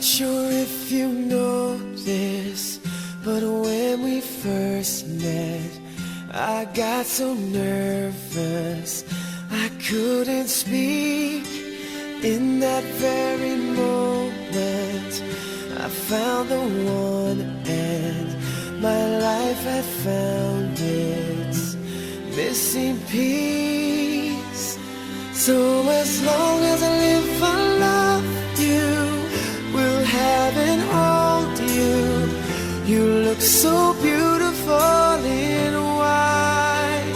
sure if you know this, but when we first met, I got so nervous I couldn't speak. In that very moment, I found the one, and my life had found its missing piece. So as long as I live, I love you. Will have and hold you. You look so beautiful in white.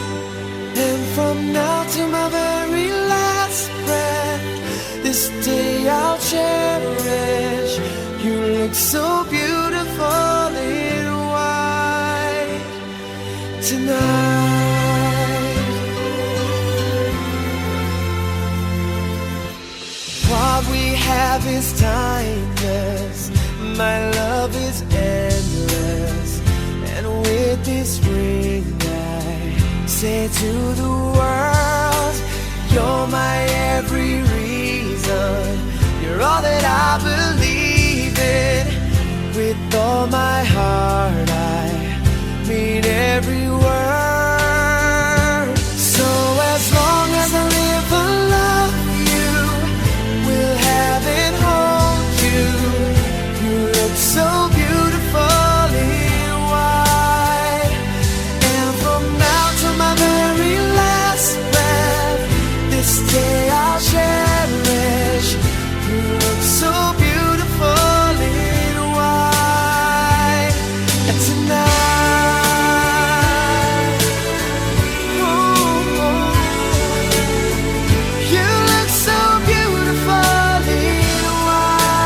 And from now to my very last breath, this day I'll cherish. You look so beautiful in white tonight. What we have is timeless. My love is endless. And with this ring, I say to the world, You're my every reason. You're all that I believe in. With all my heart, I mean every word. So as long as I live, I love you. Will have and hold you. You look so beautiful in white. And from now to my very last breath, this day I'll cherish. You look so beautiful in white. And tonight, ooh, you look so beautiful in white.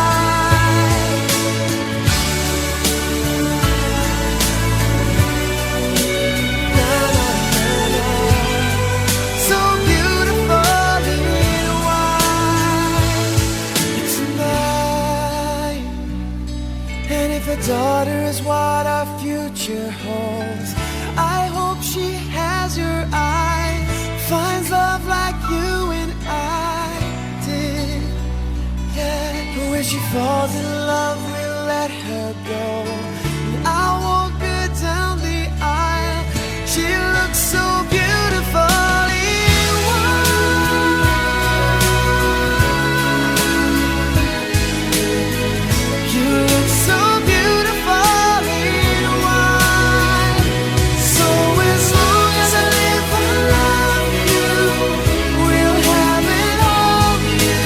Na, na, na, na. So beautiful in white tonight. And if a daughter is what our future holds, I hope she has your eyes, finds love like you and I did. Yeah, but when she falls in love, we'll let her go. And I'll walk her down the aisle. She looks so beautiful in white. You look so beautiful in white. So as long as I live, I love you. We'll have it all, you.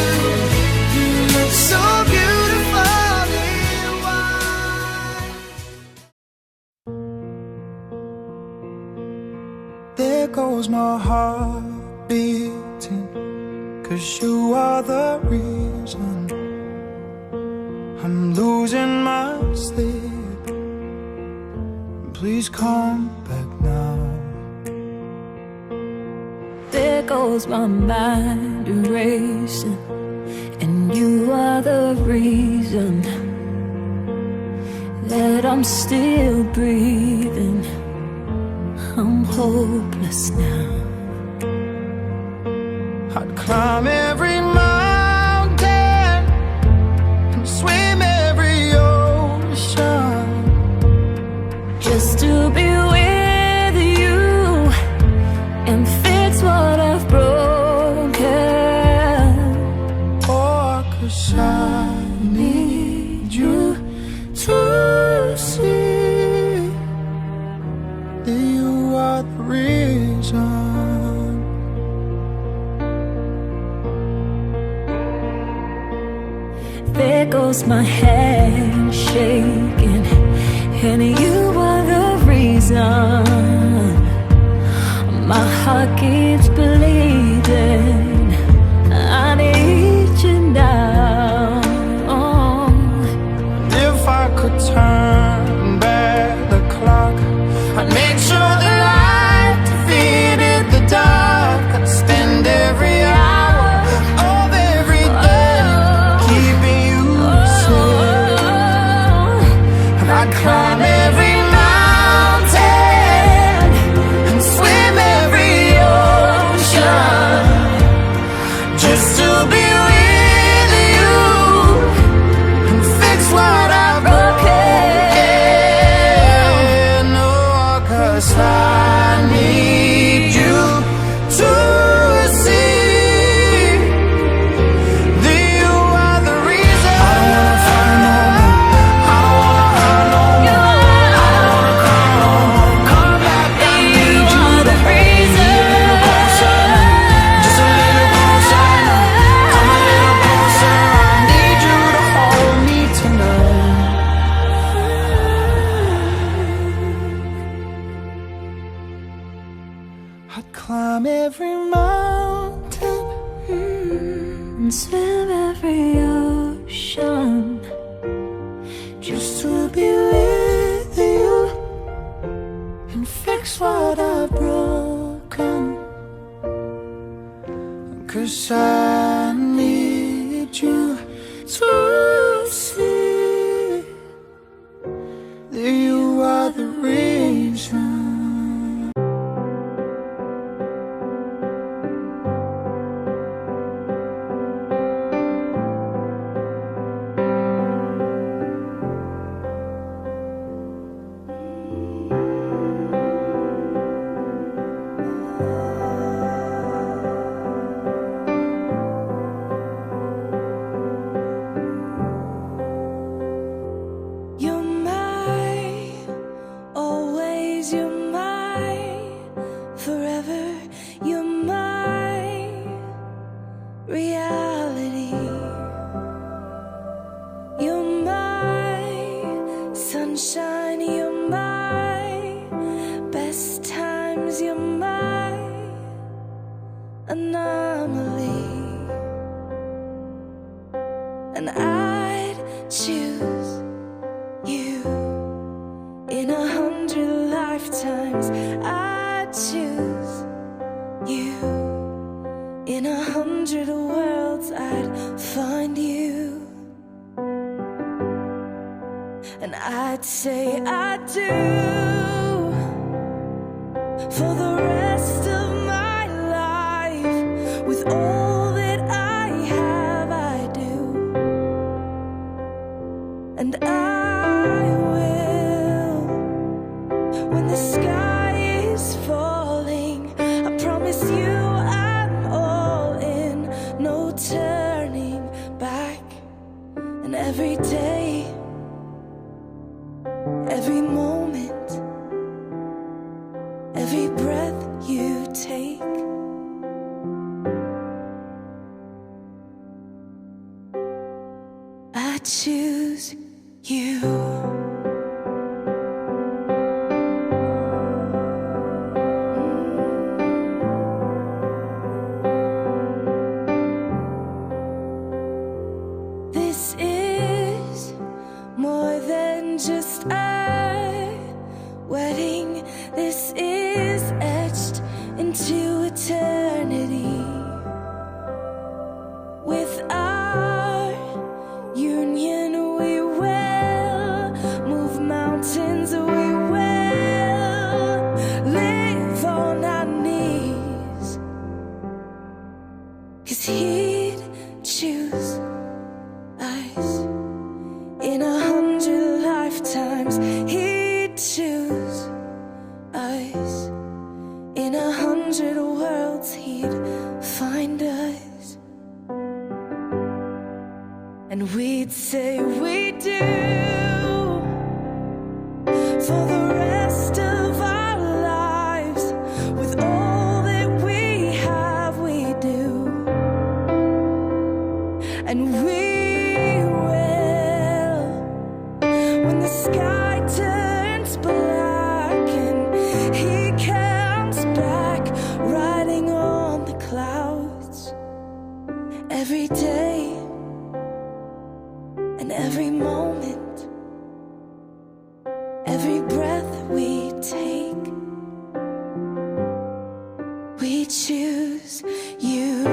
You look so beautiful in white. There goes my heart beating, 'Cause you are the reason I'm losing my sleep. Please come back now. There goes my mind racing, and you are the reason that I'm still breathing. I'm hopeless now. I'd climb every mountain and swim every ocean just to be with you and fix what I've broken. Oh, 'cause I need you to see that you are the reason. There goes my hand shaking, and you are the reason my heart keeps bleeding. I need you now. And if I could turn back the clock, I'd make sure the light defeated the dark. I'd spend every hour of every day keeping you safe. And I'd climb every mountain and swim every ocean just to be with you and fix Swim every ocean just to be with you and fix what I've broken. 'Cause I need you to see that you are the reason. You're my always, you're my forever, you're my reality. You're my sunshine, you're my best times, you're my anomaly. And I'd choose you in 100 lifetimes. I'd choose you in 100 worlds. I'd find you. And I'd say I do for the rest of my life. With all that I have, I do. And I will. When the sky is falling, I promise you I'm all in. No turning back. And every day, every moment, every breath you take, I choose you. This is more than just a wedding. This is etched into eternity. With our union, we will move mountains, we will live on our knees. 'Cause he'd choose us in 100 lifetimes. He'd choose us in 100 worlds. He'd find us. And we'd say we do for the rest of our lives. With all that we have, we do. And we will. When the sky turns black and he comes back riding on the clouds every day and every moment, every breath we take, we choose you.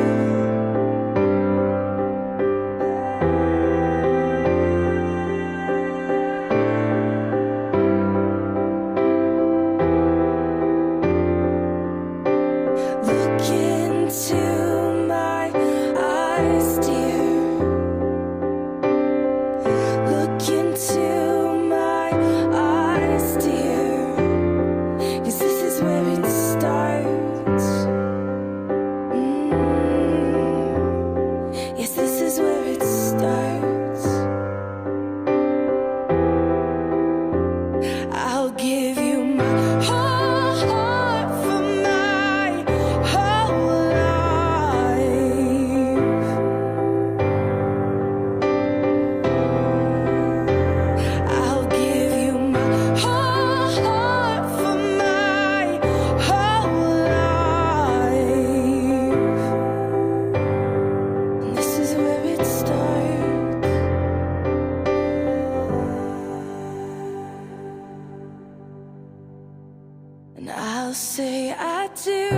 I'll say I do.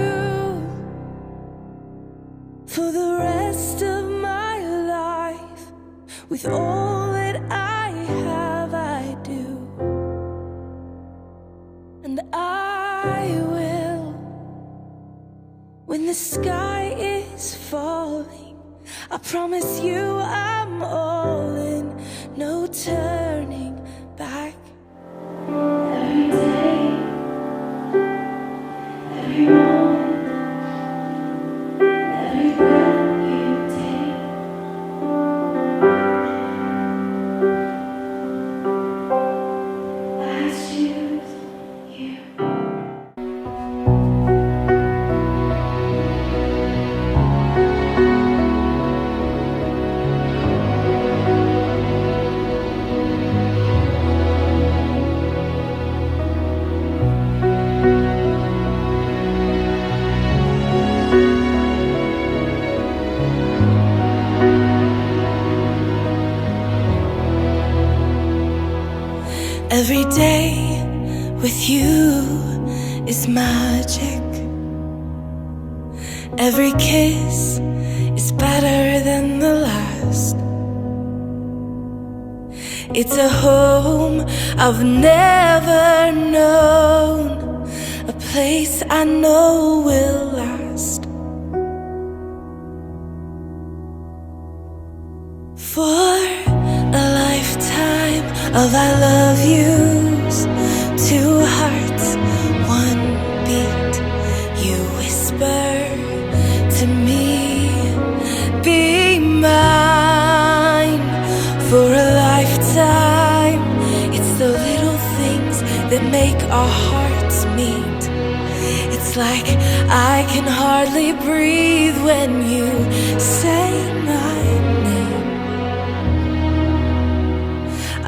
For the rest of my life, with all that I have, I do. And I will. When the sky is falling, I promise you I'm all in, no turning back. Every day, every moment, every breath you take. I choose you. Every day with you is magic. Every kiss is better than the last. It's a home I've never known, a place I know will last. For a lifetime of I love yous, two hearts, one beat. You whisper to me, be mine for a lifetime. It's the little things that make our hearts meet. It's like I can hardly breathe when you say my name.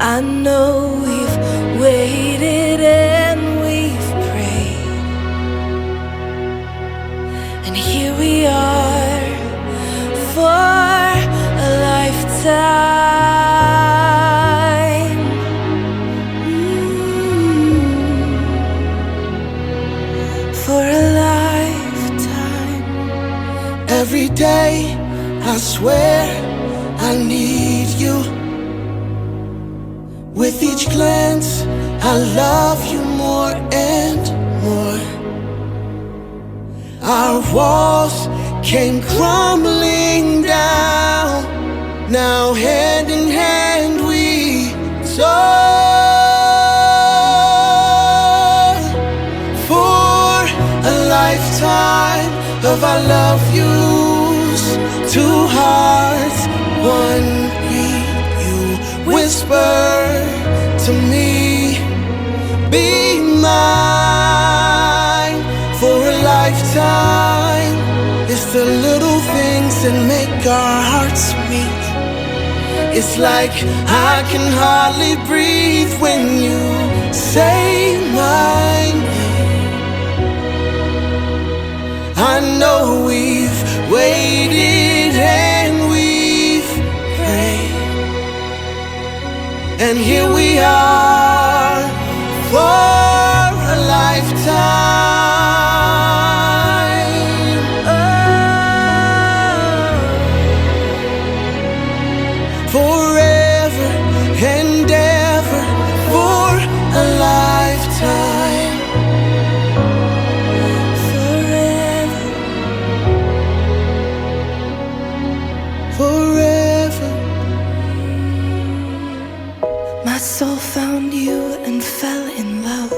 I know we've waited and we've prayed, and here we are for a lifetime. For a lifetime. Every day, I swear I need you. With each glance, I love you more and more. Our walls came crumbling down. Now, hand in hand, we soar for a lifetime of I love yous. Two hearts, one beat. You whisper to me, be mine for a lifetime. It's the little things that make our hearts beat. It's like I can hardly breathe when you say my name. I know we've waited and we've prayed, and here we are for a lifetime. Oh. Forever and ever for a lifetime. Forever. Forever. My soul found you and fell in love.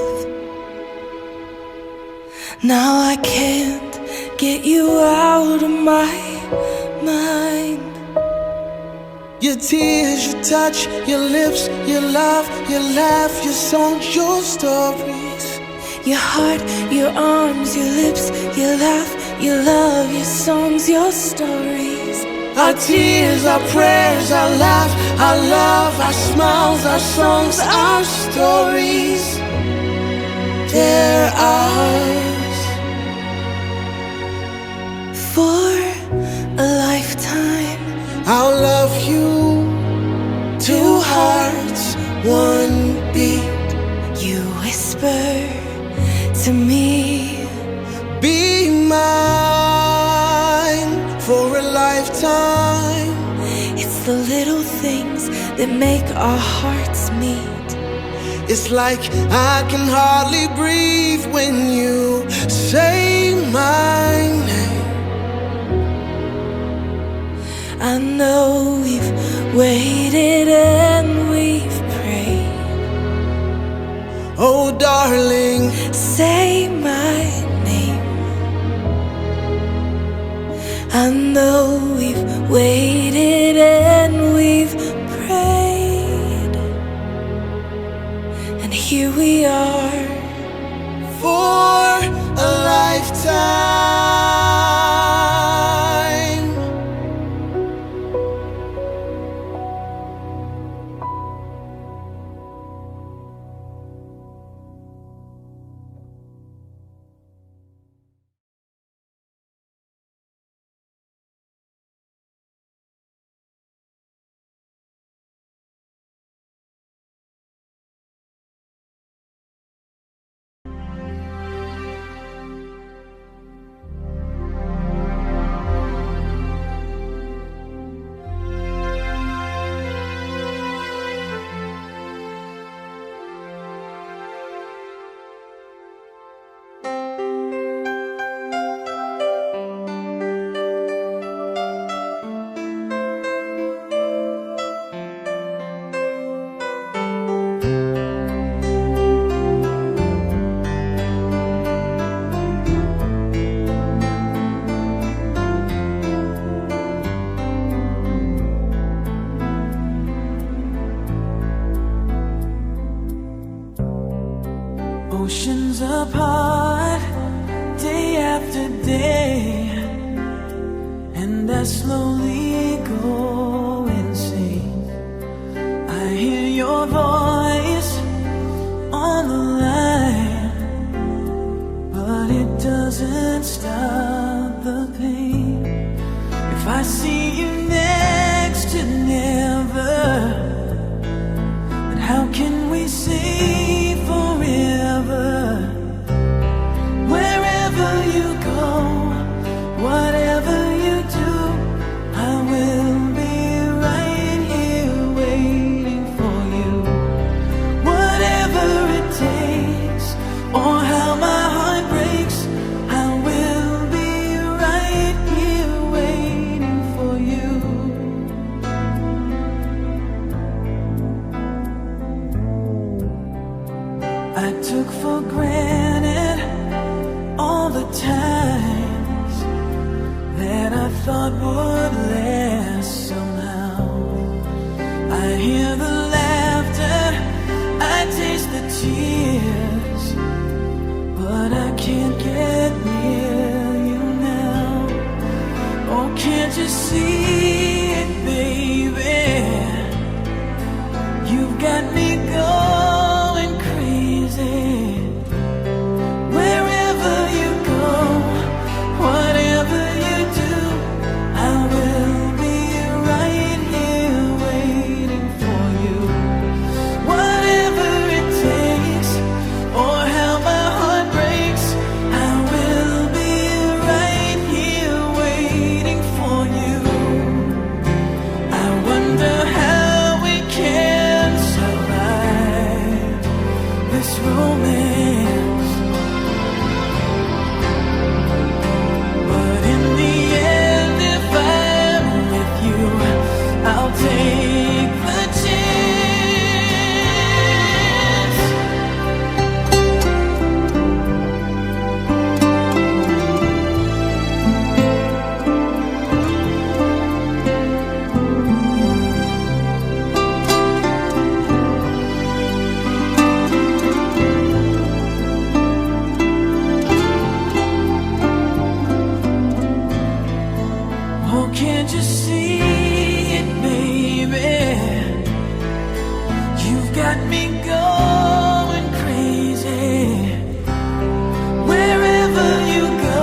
Now I can't get you out of my mind. Your tears, your touch, your lips, your love, your laugh, your songs, your stories. Your heart, your arms, your lips, your laugh, your love, your songs, your stories. Our tears, our prayers, our laugh, our love, our smiles, our songs, our stories. They're ours. For a lifetime. I'll love you. Two hearts, one beat. You whisper to me, that make our hearts meet. It's like I can hardly breathe when you say my name. I know we've waited and we've prayed. Oh, darling, Say my name. I know we've waited and we've prayed. And here we are. for a lifetime. Oceans apart, day after day, and I slowly go insane. I hear your voice on the line, but it doesn't stop the pain. If I see you next to never, then how can we say forever? Wherever you go, whatever you do, I will be right here waiting for you. Whatever it takes, or how my heart breaks, I will be right here waiting for you. I took for granted all the times that I thought would last somehow. I hear the laughter, I taste the tears, but I can't get near you now. Oh, can't you see it, baby? You've got me going crazy. Wherever you go, whatever you do, I will be right here waiting for you. Whatever it takes, or how my heart breaks, I will be right here waiting for you. I wonder how we can survive this romance. But in the end, if I'm with you, I'll take the chance. Oh, can't you see it, baby? You've got me going crazy. Wherever you go,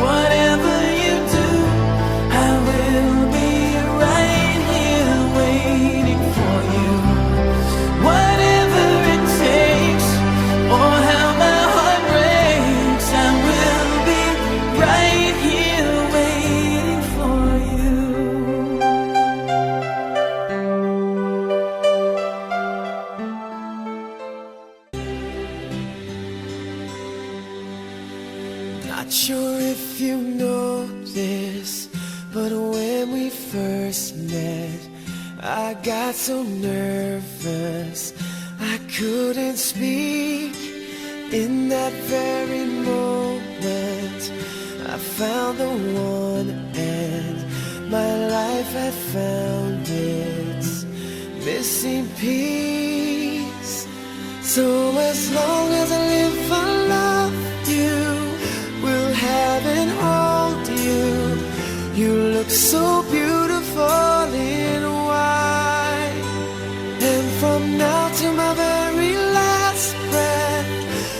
whatever you do, I will be right here waiting for you. Whatever it takes, or how my heart breaks, I will be right here waiting for you. Not sure if you know this, but when we first met, I got so nervous I couldn't speak. In that very moment, I found the one, and my life had found its missing piece. So as long as I live, I love you. Will have and hold you. You look so beautiful in white. And from now to my very last breath,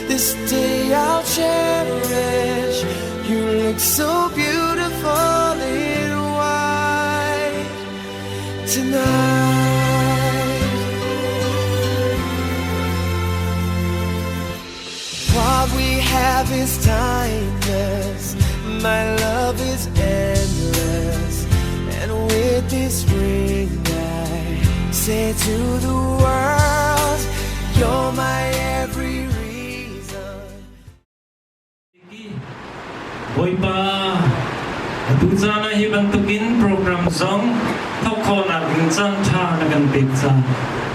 this day I'll cherish. You look so beautiful in white tonight. What we have is timeless. My love is endless. And with this ring, I say to the world, you're my every reason. Bawipa, atu caan ah hi bantukin program zong thawk khawhnak ding caan ṭha na kan pek caah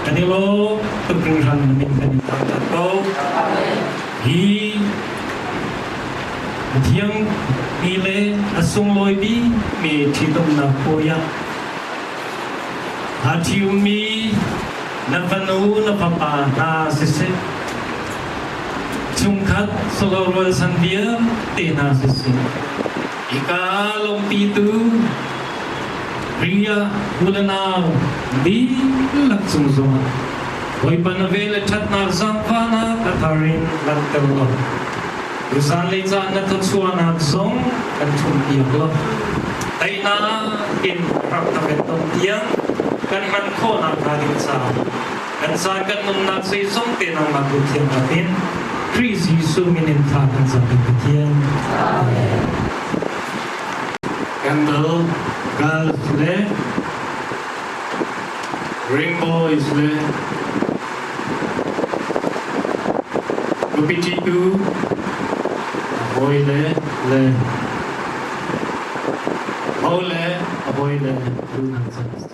kan i lawm tuk hringhran na min kan in thangṭhat ko. Hi thiang mi le a sunglawi bikmi ṭhitumnak puai ah aa ṭhiummi na fanu na fapa hna siseh, chungkhat solo rualchan vialte hna siseh, hika lawmpitu Ria u le nau dihlak cung zongah Bawipa na vel le ṭhatnak zaangfahnak a thar in langhter law tuzan lei caan na thluachuahnak zong kan ṭhumhpiak law teinak in rak na kan ton tiang kan hman khawhnak hnga ding caah kan caan kan nunnak zeizong te nangmah tu thiangnak in Khrih Jesuh min in thla kan cam kan Pathian. Amen. Candle Girls le Ring Boys le Nupi ṭitu hawi le le ho le a hawi le duhnak cang lai.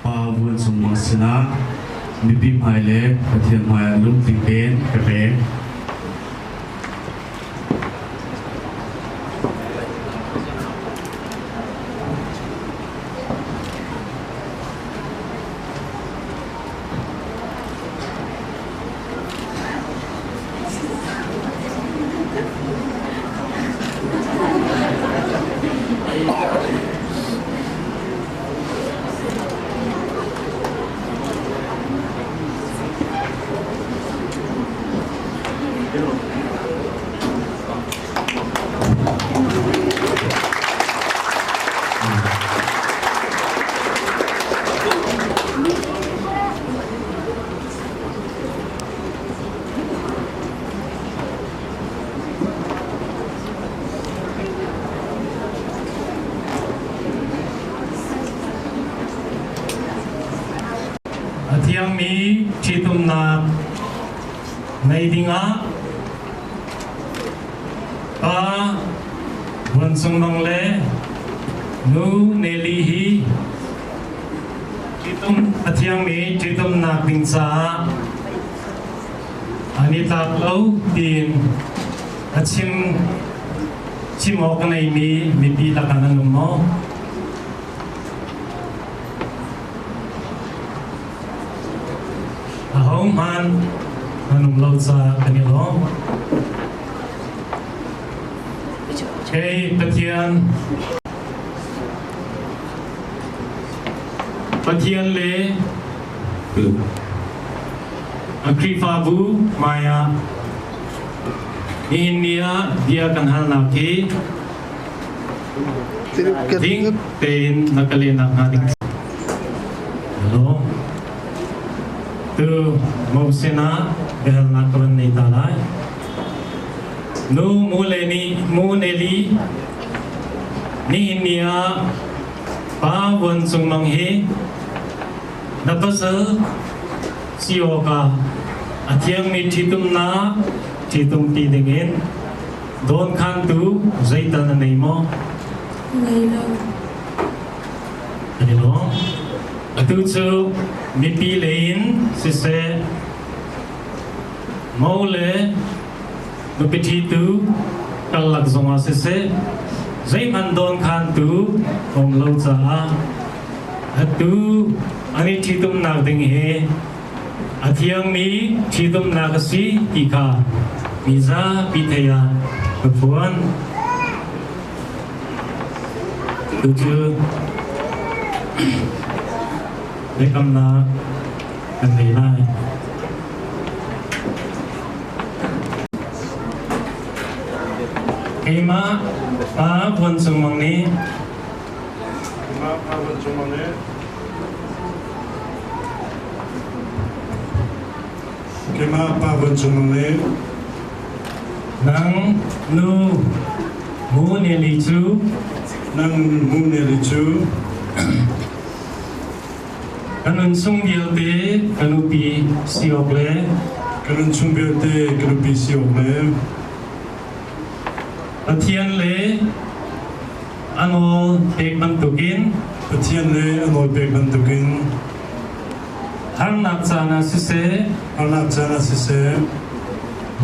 Pa Vuan Sung Mang sinah Mipi hmai le Pathian hmai ah lungtling tein ka pek. A thiangmi ṭhitumnak nei dingah pa Vancung Mang le nu Nelly hi ṭhitum a thiangmi ṭhitumnak ding caah an i tlak lo tiin a chim chim awk a neimi mipi lakah nan um maw? Ahohmanh nan um lo caah kan i lawm. Kei Pathian Pathian le a Khrihfabu hmaiah nihin ni ah bia kan halnak hi ding tein na ka lehnak hnga ding Hello. Tu mo sinah biahalnak ka van nei ta lai. Nu mu le ni mu ne li nihin ni ah pa Vuan Cung Mang hi na pasal si awkah a thiangmi ṭhitumnak ṭhitumpi dingin dawnkhantu zeital na nei maw? Ngei lo. An i lawm. Atu cu mipi lei in siseh, mo le nupi ṭhitu karlak zongah siseh, zeihmanh dawnkhantu um lo caah atu an i ṭhitumnak ding hi a thiangmi ṭhitumnak a si ti kha mi zapi theih ah ka phuan. Tucu biakamnak kan ngei lai. Keimah Pa Vuan Cung Mang nih Keimah Pa Vuan Cung Mang nih Keimah Pa Vuan Cung Mang nih Nang nu Mu Neli cu Nang Mu Neli cu Ka nun chung vialte ka nupi si awk le Ka nun chung vialte ka nupi si awk le Pathian le a nawl pek bantukin Pathian le a nawl pek bantukin Harnak caan ah siseh Harnak caan ah siseh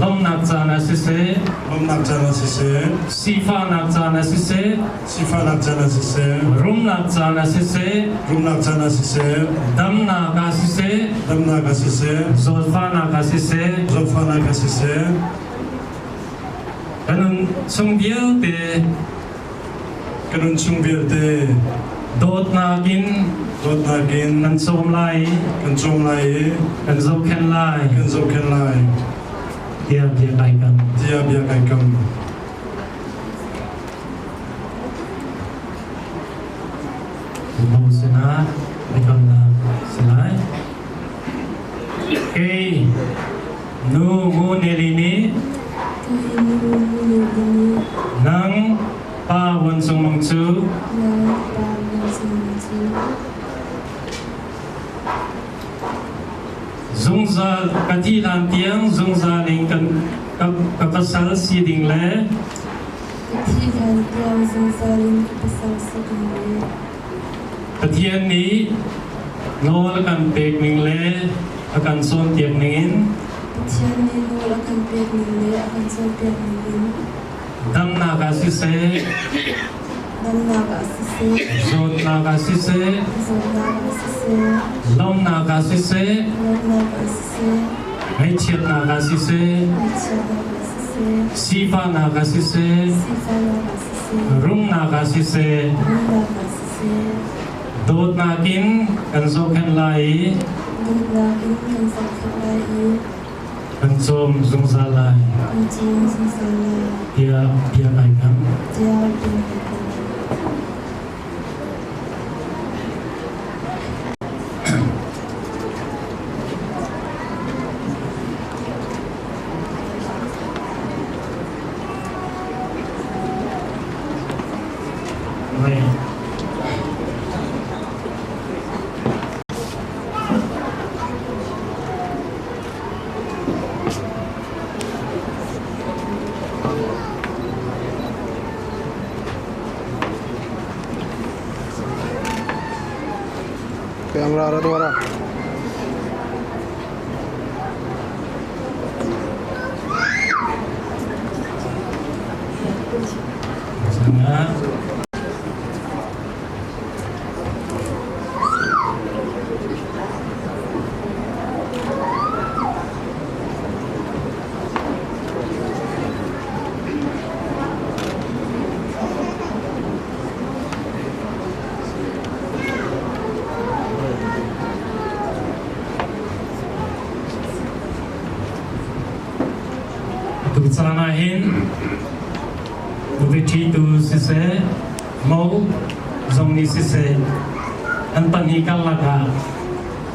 Lawmhnak caan ah siseh Lawmhnak caan ah siseh Sifahnak caan ah siseh Sifahnak caan ah siseh Rumnak caan ah siseh Rumnak caan ah siseh Damnak ah siseh Damnak ah siseh Zawtfahnak ah siseh Zawtfahnak ah siseh Ka nun chung vialte Ka nun chung vialte dawtnak in dawtnak in kan cawm lai i kan cawm lai i kan zohkhenh lai kan zohkhenh lai tiah bia kai kam. Tiah bia kai kam. Mo sinah biakamnak si lai. Kei Nu Ngu Neli nih Nang Pa Vuan Cung Mang cu zungzal ka thih hlan tiang zungzal in kan ka pasal si ding le Pathian nih nawl kan pek ning le A kan cawnpiak ningin Pathian nih nawl a kan pek ning le a kan cawnpiak ning in damnak ah siseh, damnak ah siseh, zawtnak ah siseh, zawtnak ah siseh, lawmhnak ah siseh, lawmhnak ah siseh, ngaihchiatnak ah siseh, ngaihchiatnak ah siseh, sifahnak ah siseh, sifahnak ah siseh, rumnak ah siseh, rumnak ah siseh, dawtnak in kan zohkhenh lai i dawtnak in kan zohkhenh lai i kan cawm zungzal lai kan cawm zungzal lai tiah bia kai kam. Tiah bia kai kam. Amen. Camera आ रहा तुम्हारा Sana Tu caan ah hin nupi tu siseh, mo zong nih siseh, an pahnih karlak ah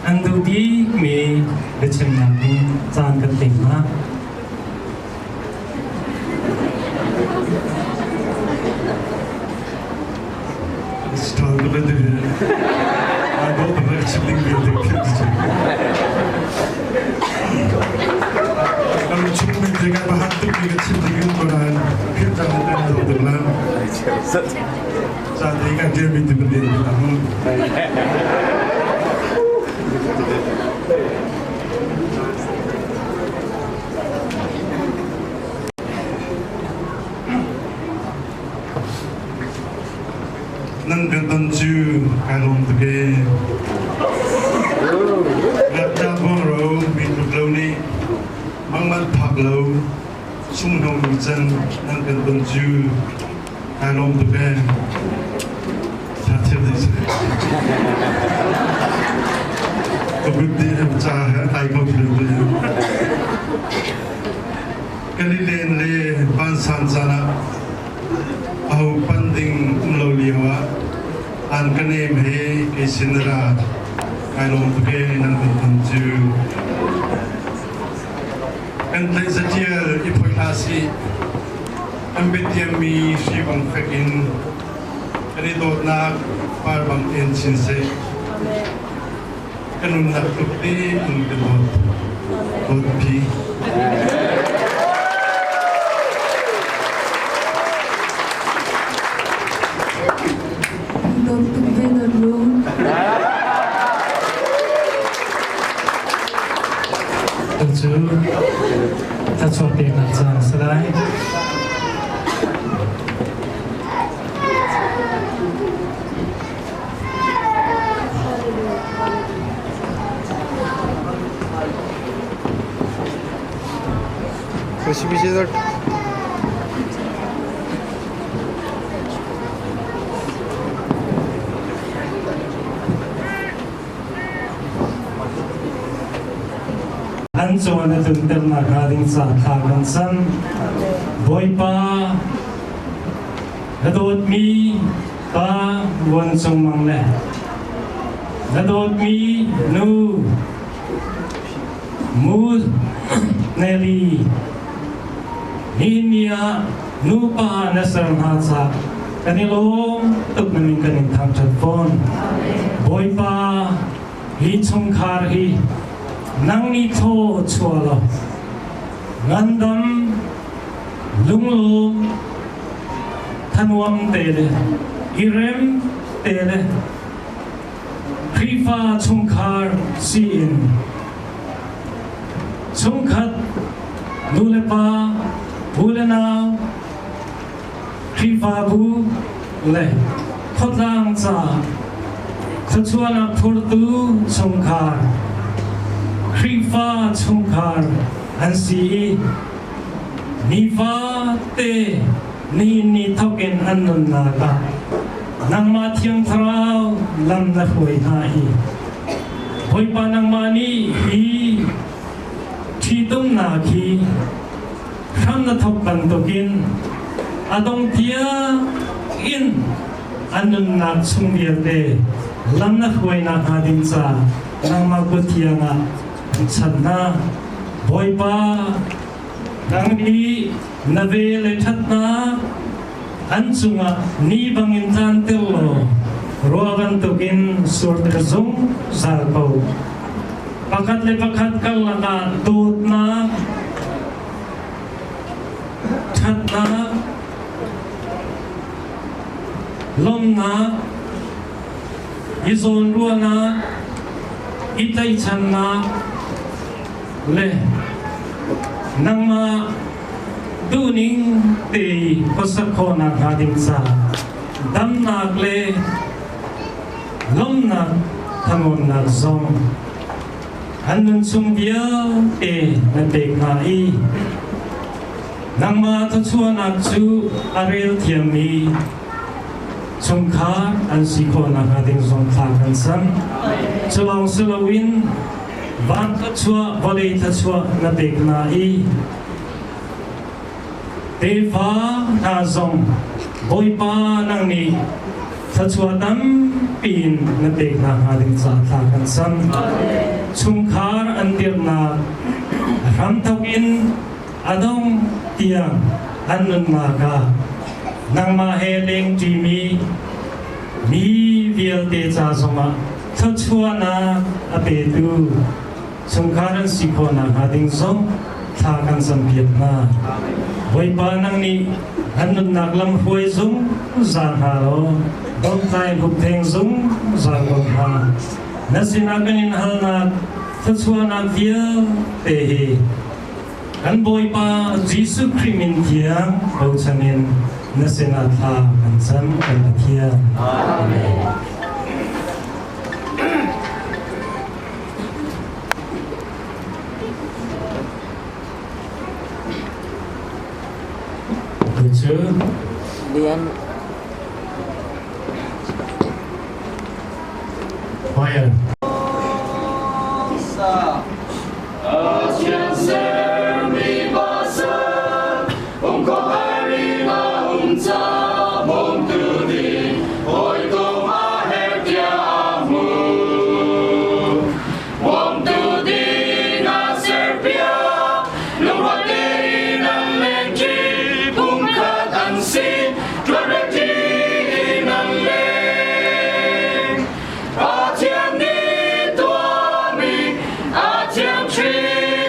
an duh bikmi biachimnak in caan kan pek hna. Nan kan ton cu kai lawm tuk ee. Ngakṭah buangro mi tluk lo nih mangmanh phak lo sunghno mi can nan kan ton cu kai lawm tuk ee. Thathiam ding si. Ka butti ca he ai ko ti lo. Kan i len le vansan caan ah aho pan ding um lo lio ah an ka nem he kei sin na ra. Kai lawm tuk ee nan kan ton cu. Kan tlaih zatial i phoi hlah sih. Kan biatiammi hri bang fek in kan i dawtnak par bang in chin seh. Ka nunnak tluk tein ka dawt. Dawtpi. Dawt tuk ve na lung. Tu cu thluachuah peknak caan a si lai. पीछे पीछे sir An cawn a tlunternak hnga ding ca thla kan cam. Bawipa, na dawtmi pa Buan Cung Mang le na dawtmi nu Mu Nelly nihin ni ah nupa na ser hna ca kan i lawm tuk na min kan in thangṭhat fawn. Bawipa, hi chungkhar hi nang nih thaw chuah law ngandam lunglawm thanuam te le i rem te le Khrihfa chungkhar si in Chungkhat nu le pa, u le nau, Khrihfabu le khuatlang ca thluachuahnak phurtu chungkhar, Khrihfa chungkhar an si i nifate nihin ni thawk in an nunnak ah nangmah Thiang Thlarau lam na hruai hna i Bawipa nangmah nih hi ṭhitumnak hi hram na thawk bantukin a dong tiang in a nunnak chung vialte lam na hruainak hnga ding ca nangmah kut thiang ah an chan hna. Bawipa, nang nih na ve le ṭhatnak an cungah ni bangin tlanter law ruah bantukin surter zungzal ko. Pakhat le pakhat karlak ah dawtnak, ṭhatnak, lawmhnak, i zawnruahnak, i tlaihchannak le nangmah duhning te i khuasak khawhnak hnga ding caah damnak le lawmhnak thangonak zong an nunchung vialte na pek hna i nangmah thluachuahnak cu a rel thiammi chungkhar an si khawh nakhnga ding zong thla kan cam. Cu lawng si loin van thluachuah vawlei thluachuah na pek hna i tefa hna zong Bawipa nang nih thluachuah tampi in na pek hna hnga ding caah thla kan cam. Chungkhar an dirhnak hramthawk in a dong tiang an nunnak ah nangmah he lengṭimi mi vialte ca zongah thluachuahnak a petu chungkhar an si khawh nakhnga ding zong thla kan campiak hna. Bawipa nang nih an nunnak lam hruai zungzal hna law dawttlai huppheng zungzal ko hna. Na sinah kan in halnak thluachuahnak vialte hi kan Bawipa Jesuh Khrih min thiang bochan in na sinah thla kan cam kan Pathian. Amen. Tu cu Lian Choir. Pathian ni tuahmi a thiang ṭhin.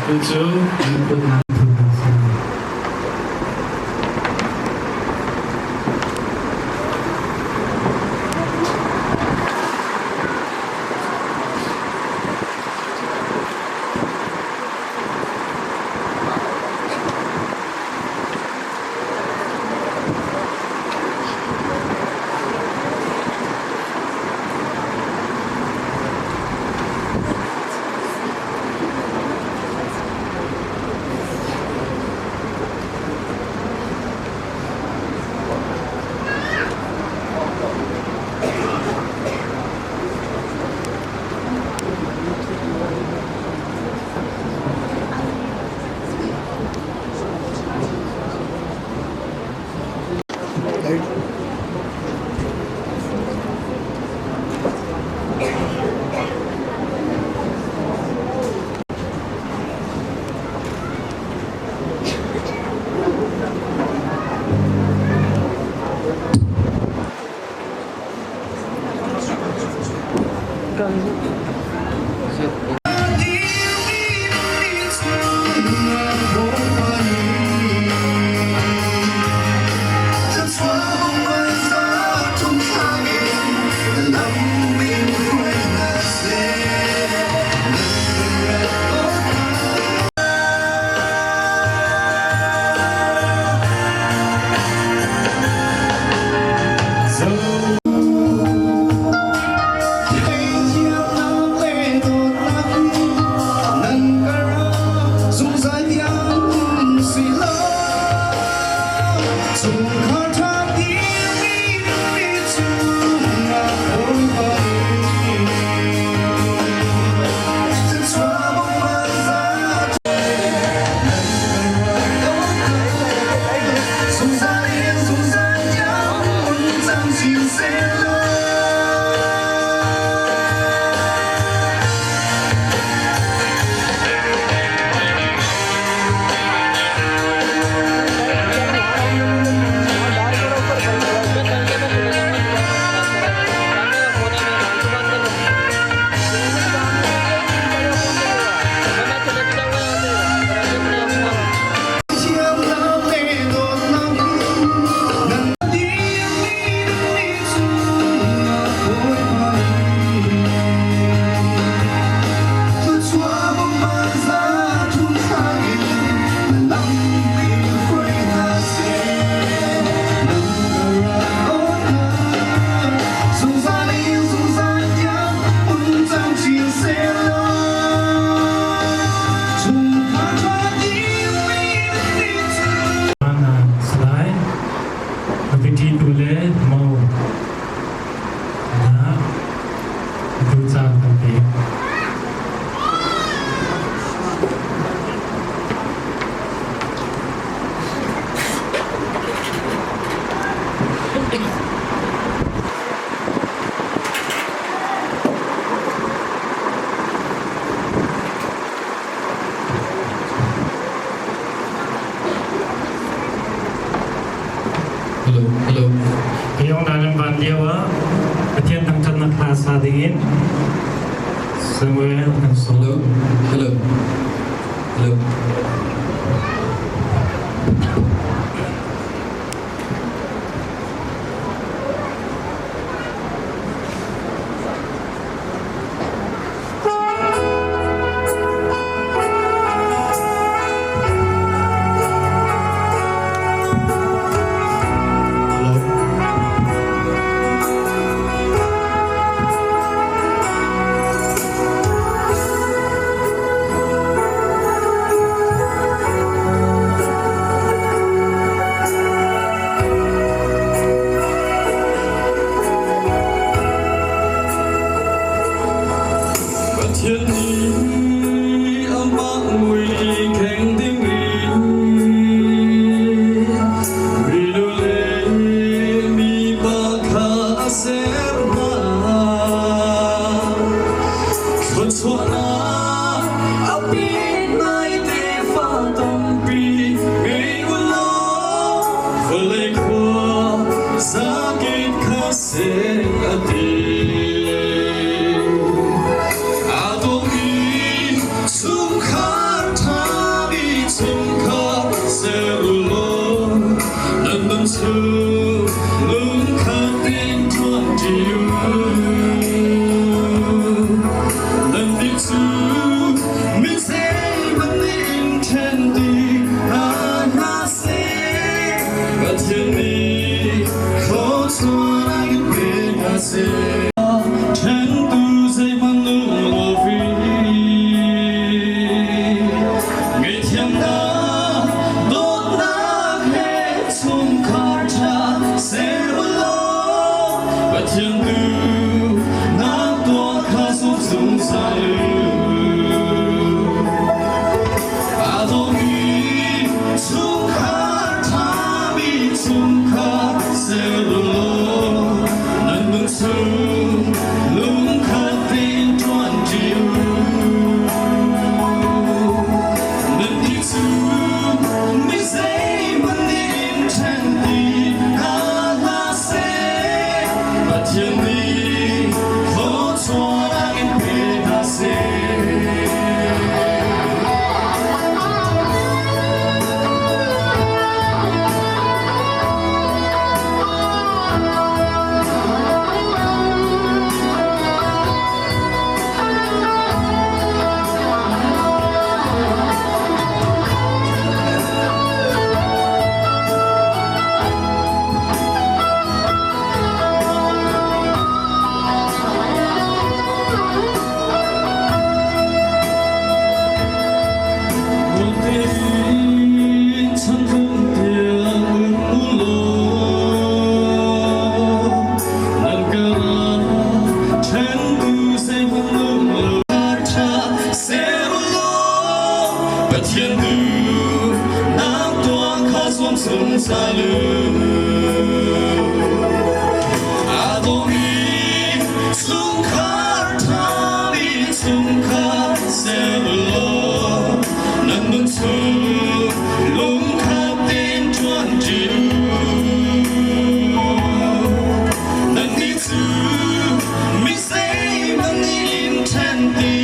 Tu cu an kut nan thun hna si. Salai, Nupi tu le mo na tu caan kan pek. Hello, hello. Kayong nan van lio ah Pathian thangṭhatnak hla sa dingin Samuel kan sawm. Hello, hello, hello. Pathian nih amah mui kheng ding in minu le mipa kha a ser hna. Thluachuahnak a pek nai tefa tampi ngei u law vawlei khua zakip kha seh a ti. Aa dawhmi chungkhar ṭha chung lungkhat in ṭuanṭi u. Nannih cu mi zeihmanh nih in ṭhen dih hna hlah seh. Pathian nih thluachuahnak in pe hna seh. Ṭhentu zeihmanh um lo Ngaihthiamnak, dawtnak he chungkhar ṭha ser u law Pathian tu nak tuah kha zum zungzal u. Aa dawmi chungkhar ṭhami chungkhar ser u law nan nun chung lungkhat tein ṭuanṭi u. Nannih cu mi zeihmanh nih in ṭhen ti hna hlah seh. Pathian nih thluachuahnak in pe hna seh. Pathian tu nang tuah kha zuam zungzal u. Aa dawmi chungkhar ṭhami chungkhar ser u law nan nun chung lungkhat tein ṭuanṭi u. Nannih cu mi zeihmanh nih in ṭhen ti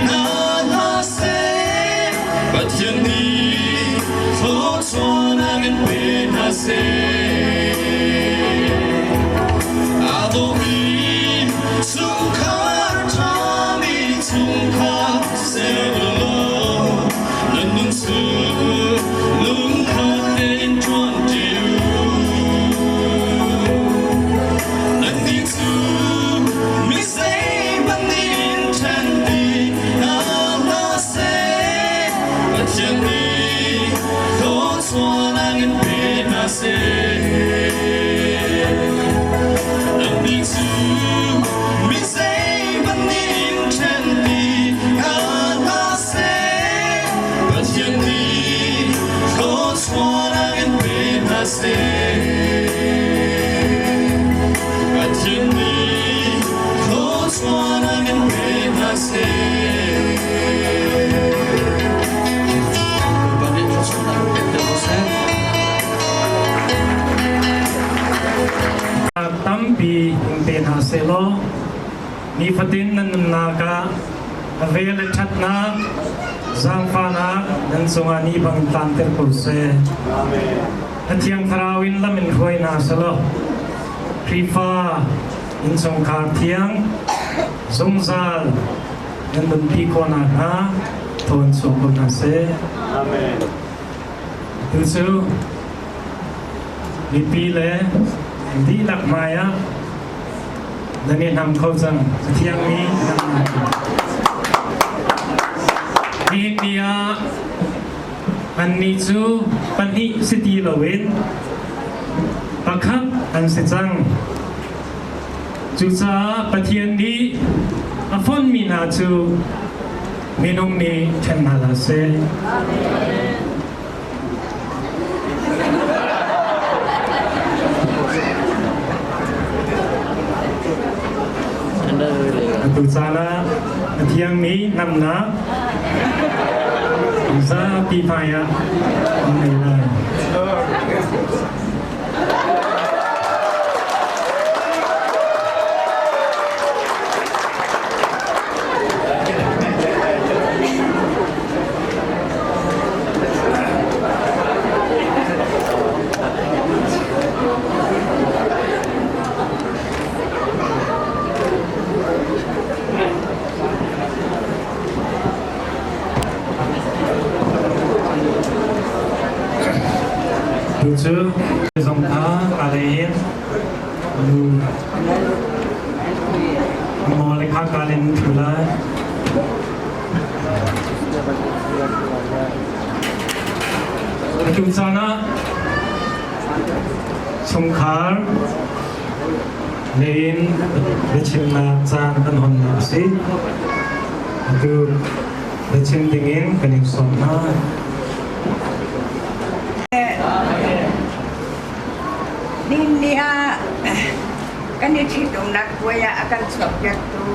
hna hlah seh. Pathian nih thluachuahnak in pe hna seh. Aa dawmi chungkhar ṭhami chungkhar ser u law nan nun cu lungkhat tein ṭuanṭi u. Nannih cu mi zeihmanh nih in ṭhen ti hna hlah seh. Pathian nih thluachuahnak in pe hna seh. Nannih cu mi zeihmanh nih in ṭhen ti hna hlah seh. Pathian nih thluachuahnak in pe hna seh. Pathian nih thluachuahnak in pe hna seh. Bawipa nih thluachuahnak in pek ko seh. Tampi in pe hna sehlaw nifatin nan nunnak ah a vel le ṭhatnak zaangfahnak nan cungah ni bang tlanter ko seh. A Thiang Thlarau in lam in hruai hna selaw Khrihfa innchungkhar thiang zungzal nan nunpi khawh nakhnga thawn chuak ko hna seh. Amen. Tu cu mipi le dihlak hmai ah nan i hnam kho cang. A thiangmi Nihin ni ah annih cu pahnih si ti loin pakhat an si cang. Cucaah Pathian nih a fonhmi hna cu minung nih ṭhen hna hlah seh. Atu caan ah a thiangmi namnak zapi hmai ah an ngei lai. Cu zong kha ka lei in nu maw le kha ka len thu lai. Atu caan ah chungkhar lei in biachimnak caan kan honnak a si. Atu biachim dingin kan in sawm hna. Nihin ah kan i ṭhitumnak puai ah a kan chuahpiaktu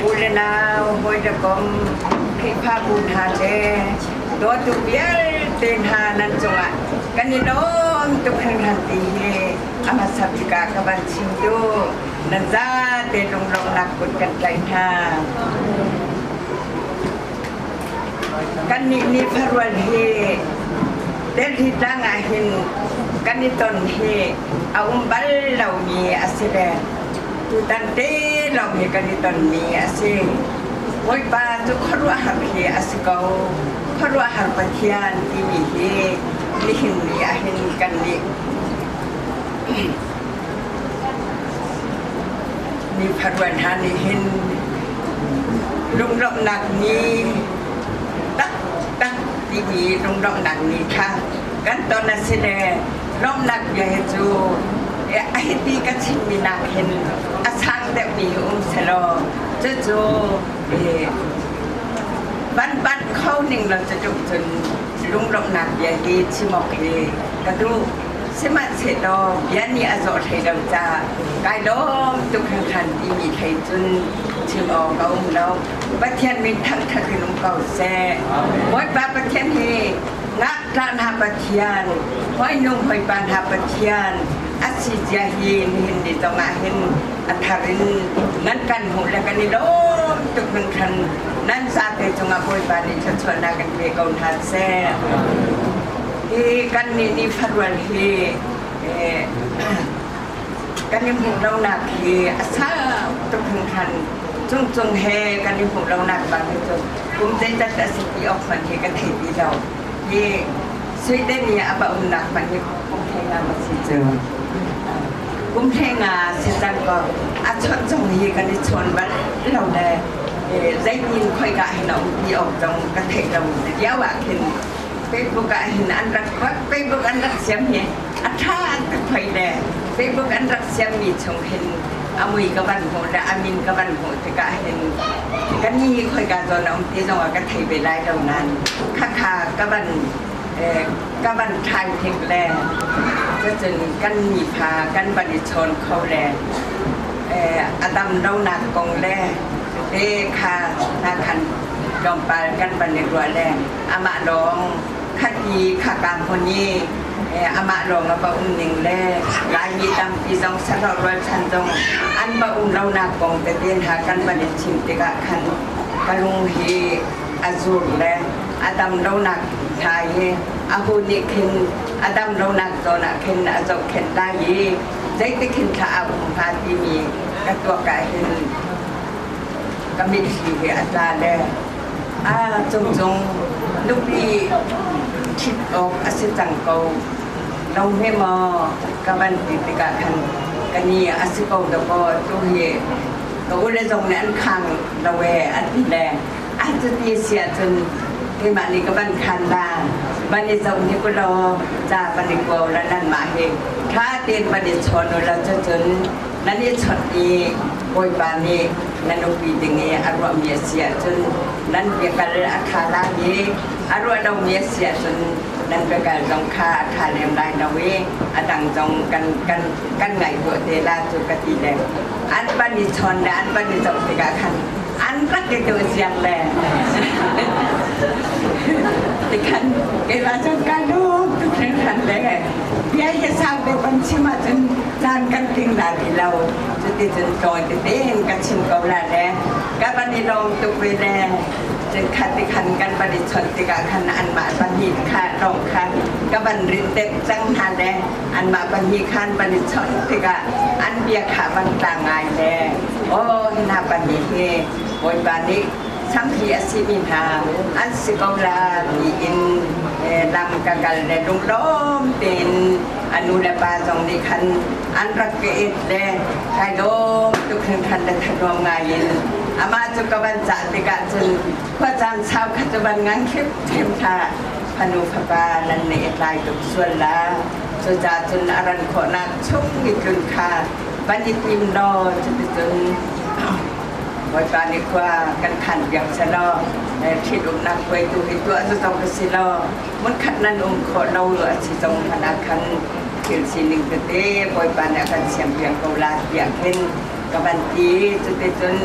u le nau hawi le kom Khrihfabu hna le dawtu vialte hna nan cungah kan i lawm tuk hringhran ti hi a hmasa bik ah ka van chim duh. Nan zate lunglawmhnak kut kan tlaih hna. Kannih nih farual hi Delhi tlang ah hin kan i ton hi a um bal lomi a si ve. Tutan te lawng hi kan i tonmi a si. Bawipa cu khuaruahhar hi a si ko. Khuaruahhar Pathian timi hi nihin ni ah hin kannih mi farual hna nih hin lunglawmhnak ni taktak timi lunglawmhnak ni kha kan ton a si le lawmhnak bia hi cu a hiti ka chimmi nak hin a sang deuhmi hi um selaw cucu van kho ning lo cutluk cun lunglawmhnak bia hi chim awk hi ka duh. Sihmanhsehlaw bia nih a zawh hlei lo caah kai lawm tuk hringhran timi hlei cun chim awk a um lo. Pathian min thangṭhat in um ko seh. Bawipa Pathian hi ngakṭah hna Pathian, hawinung hawipa hna Pathian a si cia hi nihin ni zongah hin a thar in nan kan hmuh le kan i lawm tuk hringhran. Nan zate cungah Bawipa nih thluachuahnak in pe ko hna seh. Hi kannih nih farual hi kan i hmuh lonak hi a sau tuk hringhran. Cungcung he kan i hmuh lonak bang hi cu kum zeizat a si ti awk hmanh hi ka thei ti lo. Hi Sweden i a va umnak hmanh hi kum 15 ma si cu. Kum 15 si cang kaw a chawnh zong hi kan i chawn bal lo le zeitin khoika hin a um ti awk zong ka theih lo lio ah khin Facebook ah hin an rak Facebook an rak siam hi a ṭha tuk hoi le Facebook an rak siammi chung hin a mui ka van hmuh le a min ka van hmuh tikah hin kan ni hi khoika zawn a um ti zong ah ka thei ve lai lo nain khakha ka van ṭhai hnik le cucun kan mifa kan van i chawn kho le a dam lonak kong le te kha hna khan tlawmpal kan van i ruah le amah lawng khati khaka hmun i amah lawng a va um ning le Laimi tampi zong sahlawh rualchan zong an va um lonak kong tete hna kan van i chim tikah khan ka lung hi a zur le a dam lonak hna hi a hu nih khin a dam lonak zawn ah khin a zohkhenh lai i zeitik hin thla a um hnga timi ka tuak ah hin ka mitthli hi a tla le a cungcung nupi ṭhit awk a si cang ko lo hme maw ka van ti tikah khan ka ni a si ko dakaw tu hi ka ule zong nih an khang lo e an ti le a cuti si ahcun keimah nih ka van khan la van i zoh hnik u law ca van i kuau la nanmah hi ṭha tein van i chawn u law cucun nan i chawnh i Bawipa nih na nupi ding i a ruahmi a si ahcun nan biakal a ṭha lai i a ruah lomi a si ahcun nan biakal zong kha a ṭha lem lai lo i a dang zong kan kan kan ngaihtuah te la cu ka ti le an van i chawn le an van i zoh tikah khan an rak i duh siang le tikhan keimah cun ka lung tuk hringhran le bia hi sau deuh kan chim ahcun caan kan tling la ti lo. Cuticun tawi tete in ka chim ko la le ka van i lawm tuk ve le cun kha ti khan kan van i chawnh tikah khan anmah pahnih kha lawng kha ka van rin deuh cang hna le anmah pahnih khan van i chawnh tikah an bia kha van tla ngai le aw hi hna pahnih hi Bawipa nih Samhri a simi hna an si ko la tiin lam ka kal le lunglawm tein a nu le pa zong nih khan an rak ka et le kai lawm tuk hringhran le thanuam ngai in amah cu ka van cah tikah cun khua caan sau kha cu van ngang hrimhrim hlah. Fanu fapa nan neih a tlai tuk sual la. Cucaah cun a ran khawhnak chung i tlun kha van i tim law, cuticun Bawipa nih khua kan khan piak selaw ṭhitumnak hruaitu hi tuah cu zong ka si law hmunkhat nan um khawh lo a si zong hmanh ah khan thil sining tete Bawipa nih a kan siampiak ko la tiah khin ka van ti. Cuticun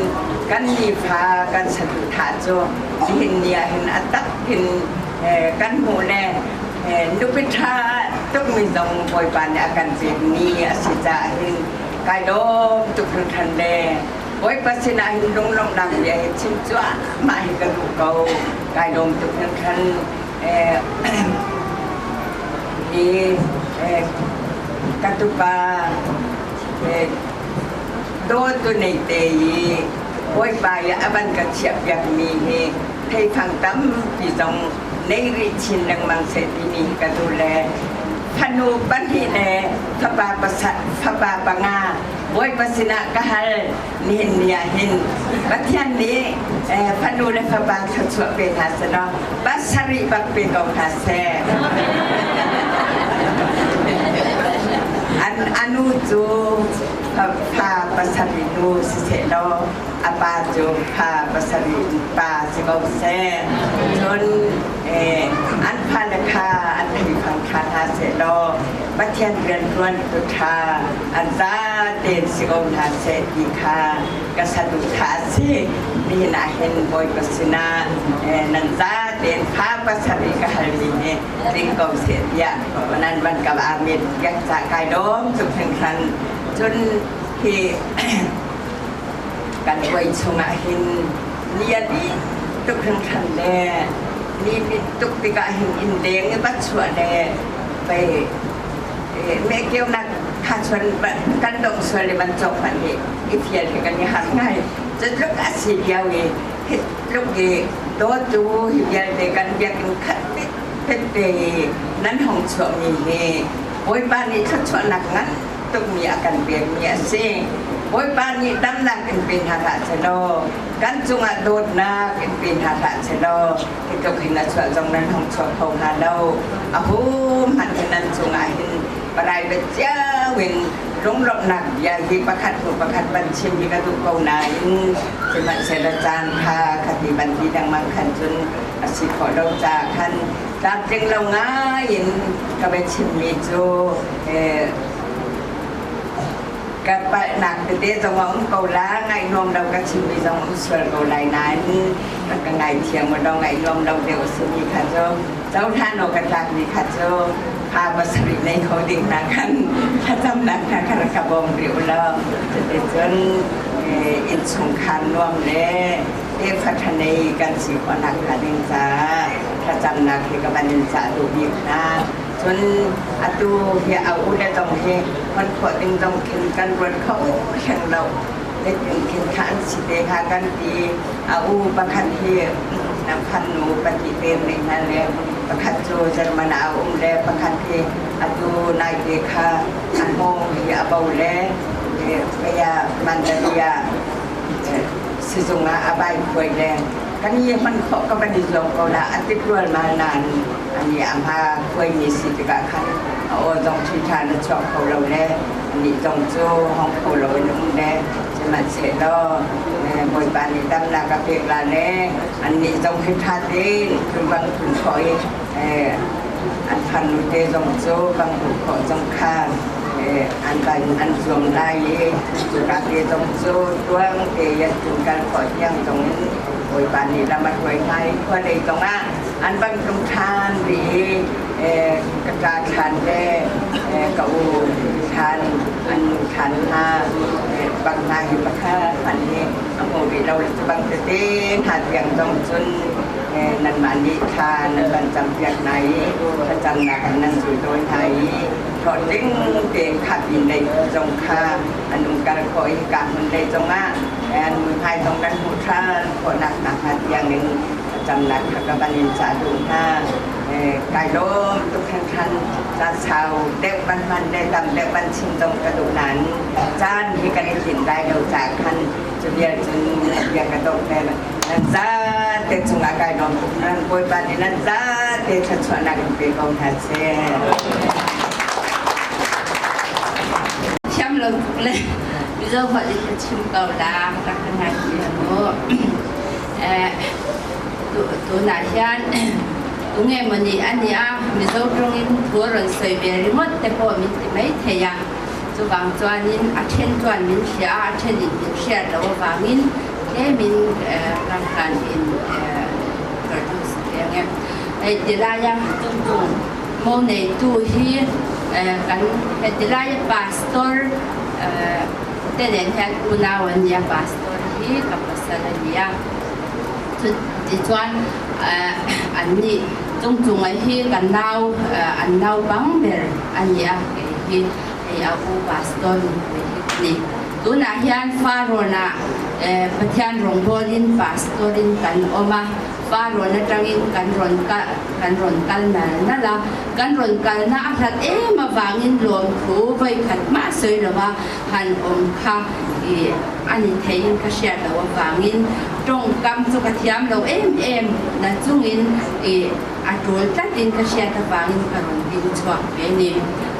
kan nifa kan saduhthah cu nihin ni ah hin a tak in kan hmuh le nupi ṭha tukmi zong Bawipa nih a kan pekmi a si caah hin kai lawm tuk hringhran le Bawipa sinah hin lunglawmhnak bia hi chim cuahmah hi ka duh ko. Kai lawm tuk hringhran. Hi ka tupa dawtu nei te i Bawipa i a van ka chiahpiakmi hi theifang tampi zong nei rih chin lengmang seh timi hi ka duh le fanu pahnih le fapa pasat fapa panga Bawipa sinah ka hal. Nihin ni ah hin Pathian nih fanu le fapa thluachuah pe hna selaw pasarih bak pe ko hna seh. An anu cu fa pasarih nu siseh law a pa cu fa pasarih pa si ko seh. Cun an fale kha an theifang ṭha hna seh law Pathian rianṭuan tu ṭha an zatein si ko hna seh ti kha ka saduhthah a si. Nihin ah hin Bawipa sinah nan zatein fa pasarih ka halmi hi tling ko seh tiah nan van ka amit biak ca kai lawm tuk hringhran. Cun hi kan puai chungah hin ni a lin tuk hringhran le ni linh tuk tikah hin inn leng i va chuah le pei mehkeunak kha chuan kan dong sual i van cawk hmanh hi i fial hi kan i harh ngai. Cutluk a si lio i hi tluk i dawtu hi vialte kan biakinn khat pet te i nan hong chuahmi hi Bawipa nih thluachuahnak ngan tukmi a kan pekmi a si. Bawipa nih damnak in pe hna hlah selaw, kan cungah dawtnak in pe hna hlah selaw, hi tluk hin a chuah zong nan hong chuak kho hnga lo. A hum hmanh hi nan cungah hin private cio in lunglawmhnak bia hi pakhat hnu pakhat van chim hi ka duh ko nain sihmanhsehlaw caan kha khati van ti lengmang khan cun a si khawh lo caah khan tlamtling lo ngai in ka va chimmi cu ka palhnak tete zong a um ko la. Ngaih nuam lo ka chimmi zong um sual ko lai nain rak ka ngaithiam u law ngaih nuam lo deuh a simi kha cu cohlan awk ka tlakmi kha cu fa pasarih nei kho ding hna khan thlacamnak hna kha rak ka bawm rih u law, cuticun innchungkhar nuam le tefa ṭha nei kan si khawhnak hnga ding caah thlacamnak hi ka van in cah duh bik hna. Cun atu hi a u le zong hi hman khawh ding zong khin kan ruat kho hleng lo. Zeitin khin kha an si te hnga kan ti. A u pakhat hi nam nu pahnih te nei hna le pakhat cu German ah a um le pakhat hi atu nai te kha a hngawng hi a bo le kaya Mandalay ah sizung ah a vai khuai le kan i hman khawh ka van i zuam ko la a tit rual mal nain ani a hma khuaimi si tikah khan a aw zong ṭhiṭha na chuak kho lo le anih zong cu hong kho lo in um le sihmanhsehlaw Bawipa nih damnak a pek la le annih zong hi ṭha tein tlun bang tlun khawh i an farnu te zong cu bang hmuh khawh zong kha an van an zuam lai i cuka te zong cu tuang te an tlun kal khawh tiang zong in Bawipa nih lam a hruai hna i khua lei zong ah an van tlung ṭhan rih i ka ṭa ṭhan le ka u ṭhan an nu ṭhan hna bang hna hi pakhat hmanh hi a hmu rih lo le cu bang tete hna tiang zong cun nanmah nih thla nan van campiak hna i thlacamnak in nan zul tawn hna i. Hlawhtling tein kha pin lei zong kha an umkal khawh i hika hmun lei zongah an muihmai zong kan hmuh ṭhan khawhnak nakhnga tiangin thlacamnak kha ka van in cah duh hna. Kai lawm tuk hringhran. Caan sau deuh van hman le tam deuh van chim zong ka duh nain caan hi kan i tlinh lai lo caah khan cu vial cun bia ka donghter. Nan zate cungah kai lawm tuk. Nan Bawipa nih nan zate thluachuahnak in pe ko hna seh. Thiam lo tuk le Mizo holh in ka chim ko la rak ka ngai thiam mu. Tunah hian tunge mawni a nia Mizo tawngin thu a rawn sawi ve ringawt te pawh min ti mai thei a. Chuvang chuanin a then chuan min hria a, a then in min hriat loh avangin tlemin ramhlan in introduce ve ang e. Hei tilaia tungtung mo neitu hi kan hei tilaia pastor te nen hian unau an nia, pastor hi ka pasal a nia. Tichuan an nih chungchunga hi ka nau an naupang ber a ni a, kei hi hei a u pastor nupui hi ka ni. Tunah hian Farawn-ah Pathian rawngbawlin pastor in kan awm a, Farawn atangin kan rawn kan rawn kal nal nal a, kan rawn kalna a hlat em avangin lawmthu vawikhat hmah sawi lova han awm kha i a ni theiin ka hriat loh avangin tawngkam chu ka thiam lo em em na chungin i a tul tlatin ka hriat avangin ka rawn ding chhuak ve a ni.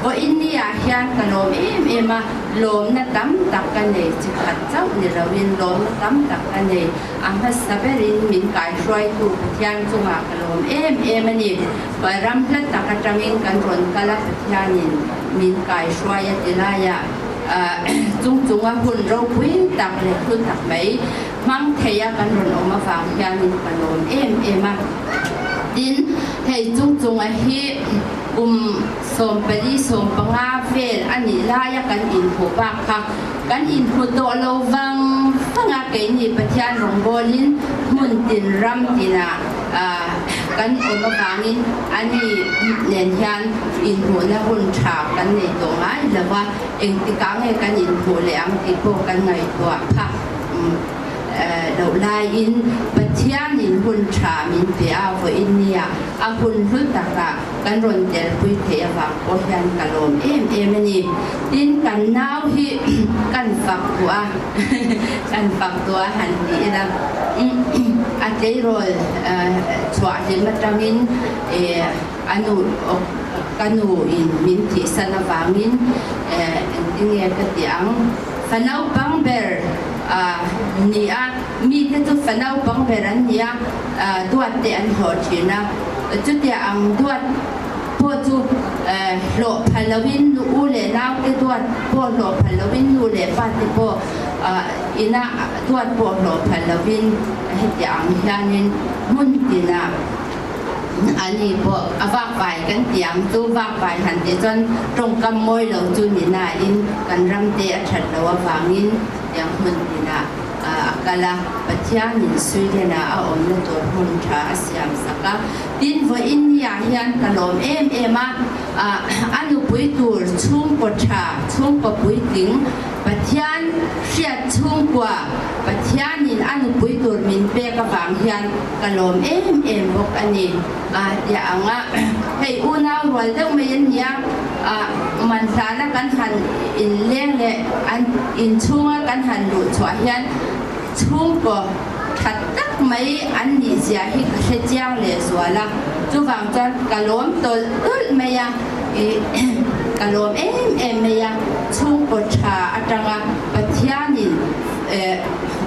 Vawiin ni ah hian ka lawm em em a, lawmna tam tak ka nei chi khat chauh ni loin lawmna tam tak ka nei. A hmasa berin min kaihruaitu Pathian chungah ka lawm em em a ni. Ram hla tak atangin kan rawn kal a, Pathianin min kaihruai a ti laiah chung chunga hun ropui tak leh hlu tak mai hmang thei a kan rawn awm avang hianin ka lawm em em a. Tin, hei chung chunga hi kum 14 15 vel a nih laia kan inhmuh bak kha kan inhmu tawh lo vang vang a, keini Pathian rawngbawlin hmun tin ram tinah kan awm avangin ani nen hian inhmuhna hun tha kan nei tawh ngai lo a, engtikah nge kan inhmuh leh ang tih pawh kan ngaihtuah phak loh laiin Pathianin hun tha min pe a, vawiin nia a hun hlu takah kan rawn telpui theih avang pawh hian ka lawm em em a ni. Tin, kan nau hi kan fak duh a, kan fak duh a han ti ila, a tleirawl chhuah hlim atangin a nu ka nu in min thihsan avangin engtin nge ka ti ang, fa naupang ber ni a, mite chu fa naupang ber an ni a, duat te an hlawh thin a, chutia ang duat pawh chu hlawh phal loin nu u leh naute duat pawh hlawh phal loin nu leh pa te pawh ina duat pawh hlawh phal loin heti ang hianin hmun tinah ani pawh a vakvai kan ti ang chu vakvai han tih chuan tawngkam mawi lo chu ni nain kan ram te a that loh avangin tiang hmun tinah a kal a, Pathianin Sweden-ah a awmna tur hmun tha a siam sak a. Tin, vawiin niah hian ka lawm em em a, a nupui tur chhungkaw tha, chhungkaw puitling, Pathian hriat chhungkua, Pathianin a nupui tur min pek avang hian ka lawm em em bawk a ni. Tia ang a, hei unau rual deuh mai an nia, manhlana kan han inleng leh an inchhunga kan han luh chhuah hian chhungkaw tha tak mai an nih zia hi ka hre chiang leh zual a, chuvang chuan ka lawm tawlh tawlh mai a, ka lawm em em mai a, chhungkaw tha atanga Pathianin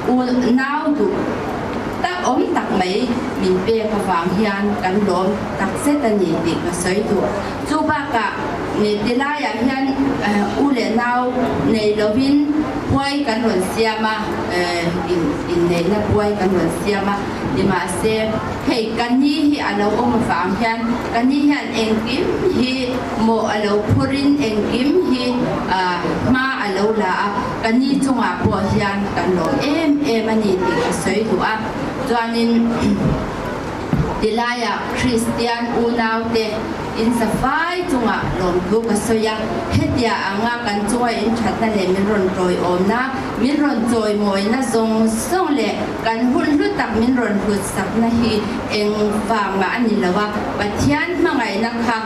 unau duh tak awm tak mai min pek avang hian kan lawm tak zet a ni tih ka sawi duh. Chu bakah tilaiah hian u leh nau nei lovin puai kan rawn siam a, inneihna puai kan rawn siam a, nimahse hei ka ni hi a lo awm avang hian ka ni hian engkim hi mawh a lo phurin engkim hi hma a lo la a, ka ni chungah pawh hian kan lawm em em a ni tih ka sawi duh a, chuanin tilaiah Kristian unaute. In zafai cungah lawmthu ka sawi a. Hetia anga kan chunga in thatna leh min rawn tawiawmna, min rawn chawimawina zawng zawng leh kan hun hlu tak min rawn hlutsakna hi eng vang mah a ni lo a. Pathian hmangaihna kha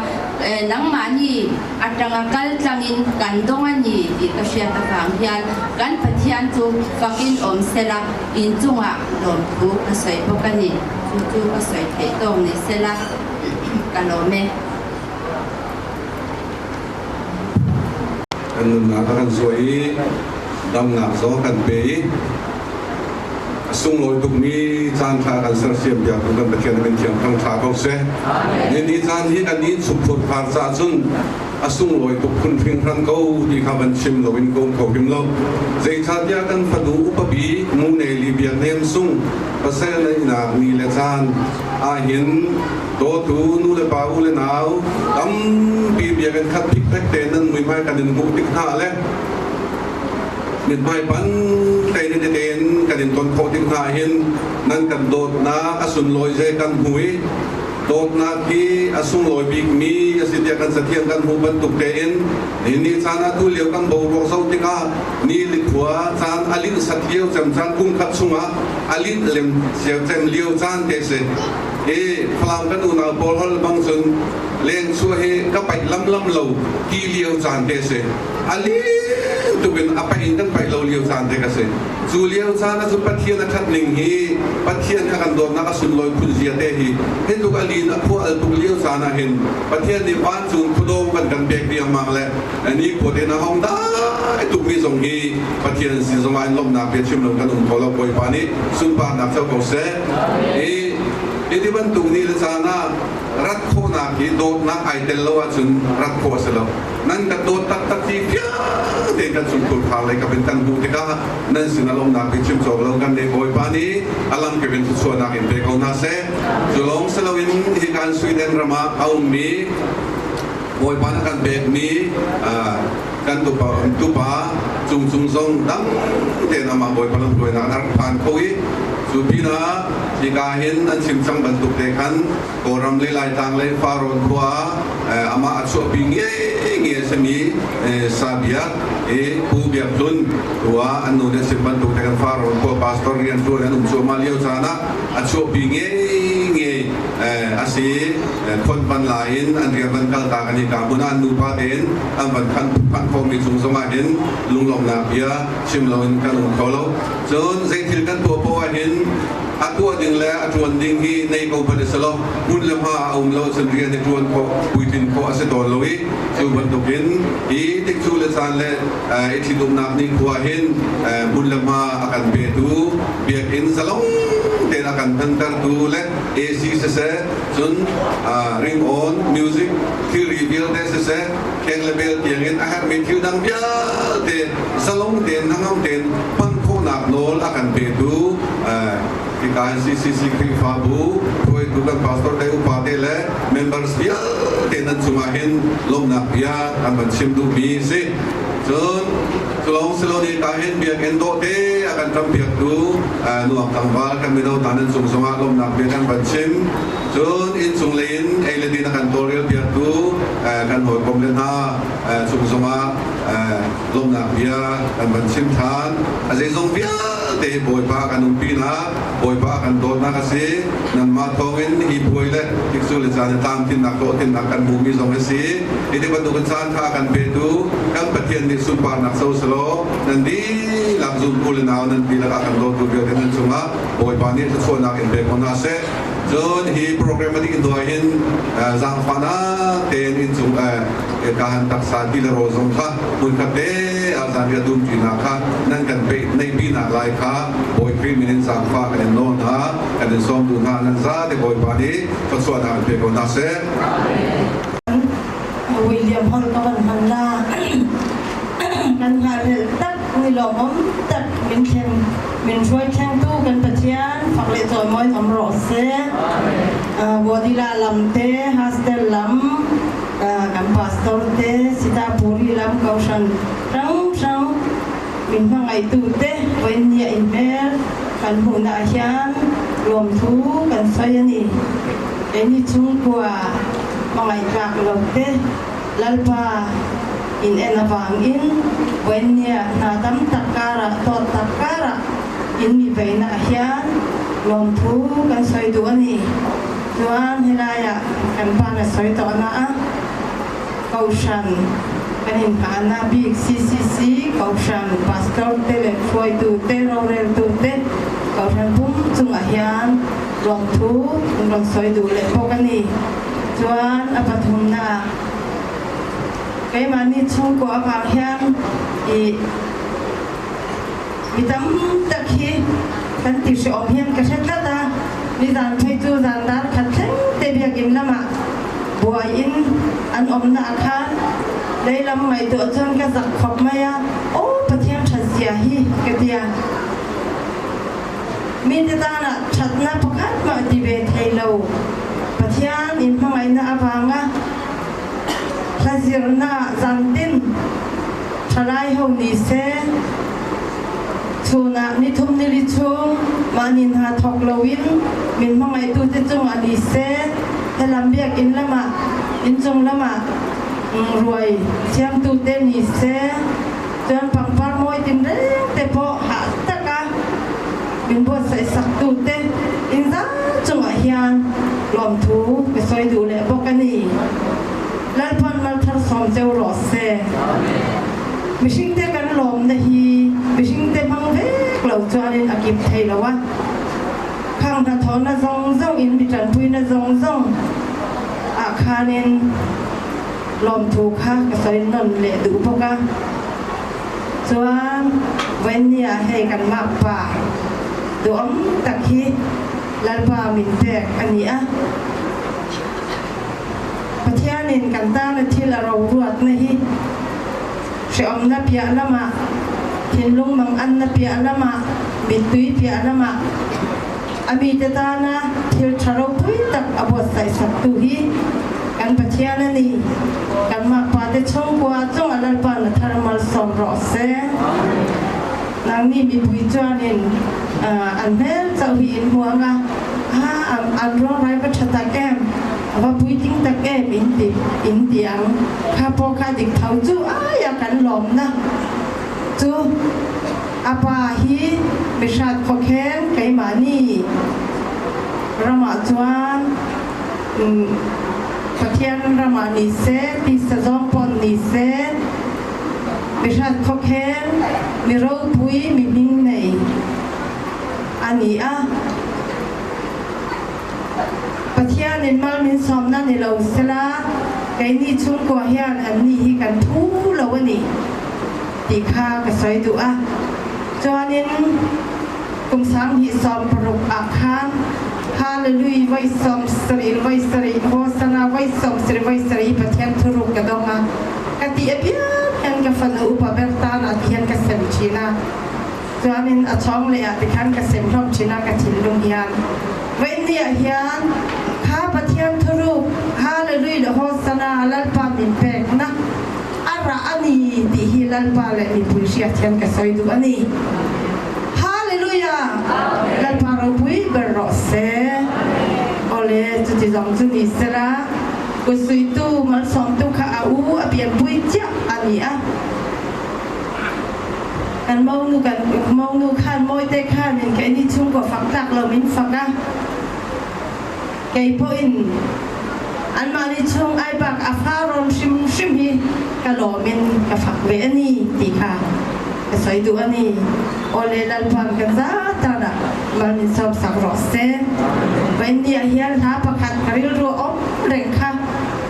nangmahni atanga kal tlangin kan dawng a ni tih ka hriat avang hian kan Pathian chu fakin awm sela inchungah lawmthu ka sawi bawk a ni. Chu chu ka sawi theih tawk ni sela ka lawm e. Kan nunnak a kan zuah i damnak zong a kan pe i a sunglawi tukmi caan ṭha kan sersiam piaktu kan Pathian a min thiang thang ṭha ko seh. Ni caan hi kan inn chungkhur khar caah cun a sunglawi tuk phun hringhran ko ti kha van chim loin ka um kho hrim lo. Zeicahtiah kan fanu upa bik Muneli Biak Nem Sung pasal neihnak ni le caan ahhin dawtu nu le pa u le nau tampi biakinn khat phikphek te nan muihmai kan in hmuh tik hna le mithmai pan tein in tein kan in ton khawh tik hna hin nan kan dawtnak a sunlawi ze kan hmu i dawtnak hi a sunglawi bikmi a si tiah kan cathiang kan hmuh bantuk tein ni caan ah tu lio kan boruak zoh tikah ni likhua caan a linh sat lio cem caan kum khat chungah a linh lem cem lio caan te si i Falam kan unau pawl hol bang cun leng chuah hi ka paih lamlam lo ti lio caan te si a lin tuk in a paih in kan paih lo lio caan te ka si. Cu lio caan ah cun Pathian a ṭhat ning hi Pathian a kan dawtnak a sunlawi phun zia te hi hi tluk a lin a khua al tuk lio caan ah hin Pathian nih vancung khuadawm kan kan pek riangmang le ni khua te na hong dai tukmi zong hi Pathian sin zongah in lawmhnak bia chim lo kan um kho lo. Bawipa nih sunparnak co ko seh. Hi hi ti bantuk ni le caan ah rat khawhnak hi dawtnak ai tel lo ahcun rat khawh a si lo. Nan ka dawt taktak ti fiang tein kan chungkhur khar lei kap in kan hmuh tikah nan sin a lawmnak bik chim cawk lo kan nih Bawipa nih a lamkip in thluachuahnak in pe ko hna seh. Cu lawng si loin hi kan Sweden ram ah a ummi Bawipa na kan pekmi kan tupa Cung Cung zong dam tein amah Bawipa lamhruainak an rak phan kho i cu pinah hika hin an chim cang bantuk te khan Kawlram le Laitlang le Farrawn khua amah a chuahpi nge a simi Sa Biak i Pu Biak Hlun tua an nu nih a chim bantuk te kan Farrawn khua pastor rian ṭuan an um cuahmah lio caan ah a chuahpi nge nge a si. Khon pan la in an rian van kal ta kan i ka hmun ah an nupa tein an van khan phanh khomi cung zong ah hin lunglawmhnak bia chim loin kan um kho lo. Cun zeithil kan tuah poah ah hin a tuah ding le a ṭuan ding hi nei ko hmanh si lo, hmun le hma a um lo cun rian i ṭuan khawh puitlin khawh a si tawn lo i cu bantukin hi tikcu le caan le i ṭhitumnak ni khua hin hmun le hma a kan petu biakinn zalong tein a kan thantertu le AC siseh, cun ringawn music thilri vialte siseh, kheng le bel tiangin a herhmi thil dang vialte zalong tein hnangam tein hman khawhnak nawl a kan petu hika CCC Khrihfabu hruaitu kan pastor te, upa te le members vialte nan cungah hin lawmhnak bia kan van chim duhmi si. Cun culong siloni ka hin biakinn dawh te a kan ṭampiaktu nuam tlangval kan mino hna nan cung zongah lawmhnak bia kan van chim. Cun innchung lei in ei le din a kan tawlrel piaktu kan hawikom le hna cung zongah lawmhnak bia kan van chim ṭhan. A zeizong vialte hi Bawipa kan umpinak, Bawipa kan dawtnak a si. Nanmah thawngin hi puai le tikcu le caan i tlamtlinnak, hlawhtlinnak kan hmuhmi zong a si. Hi ti bantukin caan ṭha kan petu kan Pathian nih sunparnak co selaw nan dihlak zumtu le nau nan dihlak a kan dawtu vialte nan cungah Bawipa nih thluachuahnak in pe ko hna seh. Cun hi program a dih hnu ah hin zaangfahnak tein innchung kahan taksa ti le rawl zong kha hmunkhat te ah zanriah dumṭinak kha nan kan neihpinak lai kha Bawi Khrih min in zaangfah kan in nawl hna, kan in sawm duh hna. Nan zate Bawipa nih thluachuahnak in pe ko hna seh. William Hall ka van hman la kan hngalh tak ni lawmawm tak min thleng min hruai thlengtu kan Pathian fak le cawimawi om rawh seh. Wadila lam te, hostel lam, kan pastor te, Sitapuri lam kohhran hrang hrang min hmangaihtu te voin nia in hmel kan hmuhna ah hian lawmthu kan sawi a ni. Keini chungkua. Hmangaih tlak lo te Lalpa in en avangin Vawinia hna tam tak karah tawt tak karah in mi veina hian lawmthu kan sawi duh a ni. Chuan helaiah kan pa na sawi tawh na a Kohhran kan inhmahna bik CCC Kohhran Pastor te leh hruaitu te roreltu te Kohhran pum chungah hian lawmthu kan rawn sawi duh leh bawk a ni. Chuan a pathumnaah keimahni chhungkaw avang hian ih mi tam tak hi kan ti hrehawm hian ka hre tlat a, nizan phei chu zan dar khat thleng te biakinn lamah buaiin an awmna ah khan leilam ngaihtuah chuan ka zak khawp mai a, aw Pathian that zia hi ka ti a. Mite tana thatna pakhat mah ti ve thei lo Pathian inhmangaihna avanga hla zirna zantin thalai ho ni se, chhunah ni thum ni li chung mahni hna thawk loin min hmangaihtute chungah ni se, helam biakinn lamah inchung lamah ruai siamtute ni se, Chuan pangpar mawi tinreng te pawh hah taka min buatsaih sak tute inzal chungah hian lawmthu ka sawi duh leh bawk a ni. Lalpan malthar sawm cheu rawh se. Mihringte kan lawmna hi mihringte hmang vek lo chuanin a kip thei lo a. Khang hnathawhna zawng zawng in mi tanpuina zawng zawng ah khanin Lawmthu kha ka sawi nawn leh duh bawk a, chuan vawinia hei kan makpa duhawm tak hi Lalpa min pek a ni a, Pathianin kan tana thil a roruatna hi hrehawmna piah lamah, thinlung manganna piah lamah, mittui piah lamah A mite tana thil tha ropui tak a buatsaih saktu hi kan Pathian a ni. Kan makpate chhungkua chunga Lalpa na thar malsawm rawh se. Nangni mipui chuanin an hmel chauh hi in hmu ang a, a an ruangrai va tha tak em, a va puitling tak em in ti in ti ang. Kha pawh kha dik tho chu aia kan lawmna chu. A pa hi mihrat khawkheng keimahni ramah chuan Pathian ramah ni se, tisa zawng pawn ni se, mihrat khawkheng mi ropui mi hming nei a ni a. Pathianin mal min sawmna ni lo sela, keini chhungkua hian anni hi kan phu lo a ni. Tih kha ka sawi duh a. Chuanin kum 2016 ah khan Hallelujah voi 70 voi sarih Hosanna voi 70 voi sarih Pathian thuruk ka dong a. Ka ti apiang hian ka fanu upa ber tan ah tihian ka sem thin a. Chuanin a chawng leh ah tikhan ka sem hlawm thin a ka thinlung hian. Voi ni ah hian kha Pathian thuruk Hallelujah le Hosanna Lalpa min pekna A rah a ni tih hi Lalpa leh mipui hriat hian ka sawi duh a ni. Hallelujah! Lalpa ropui ber rawh se. Awle, chuti zawng chu ni sela, kutsuitu malsawmtu kha a u a pianpui chiah a ni a. Kan monu kan monu khan mawite khanin keini chhungkaw fak tlak lo min fak a. Kei pawhin anmahni chung ai bak a fa rawn hrimhrim hi ka lawmin ka fak ve a ni tih kha ka sawi duh a ni. Awle Lalpan kan za tanah mal min sawmsak rawh se. Vawiinni ah hian hla pakhat ka rilru a awm reng kha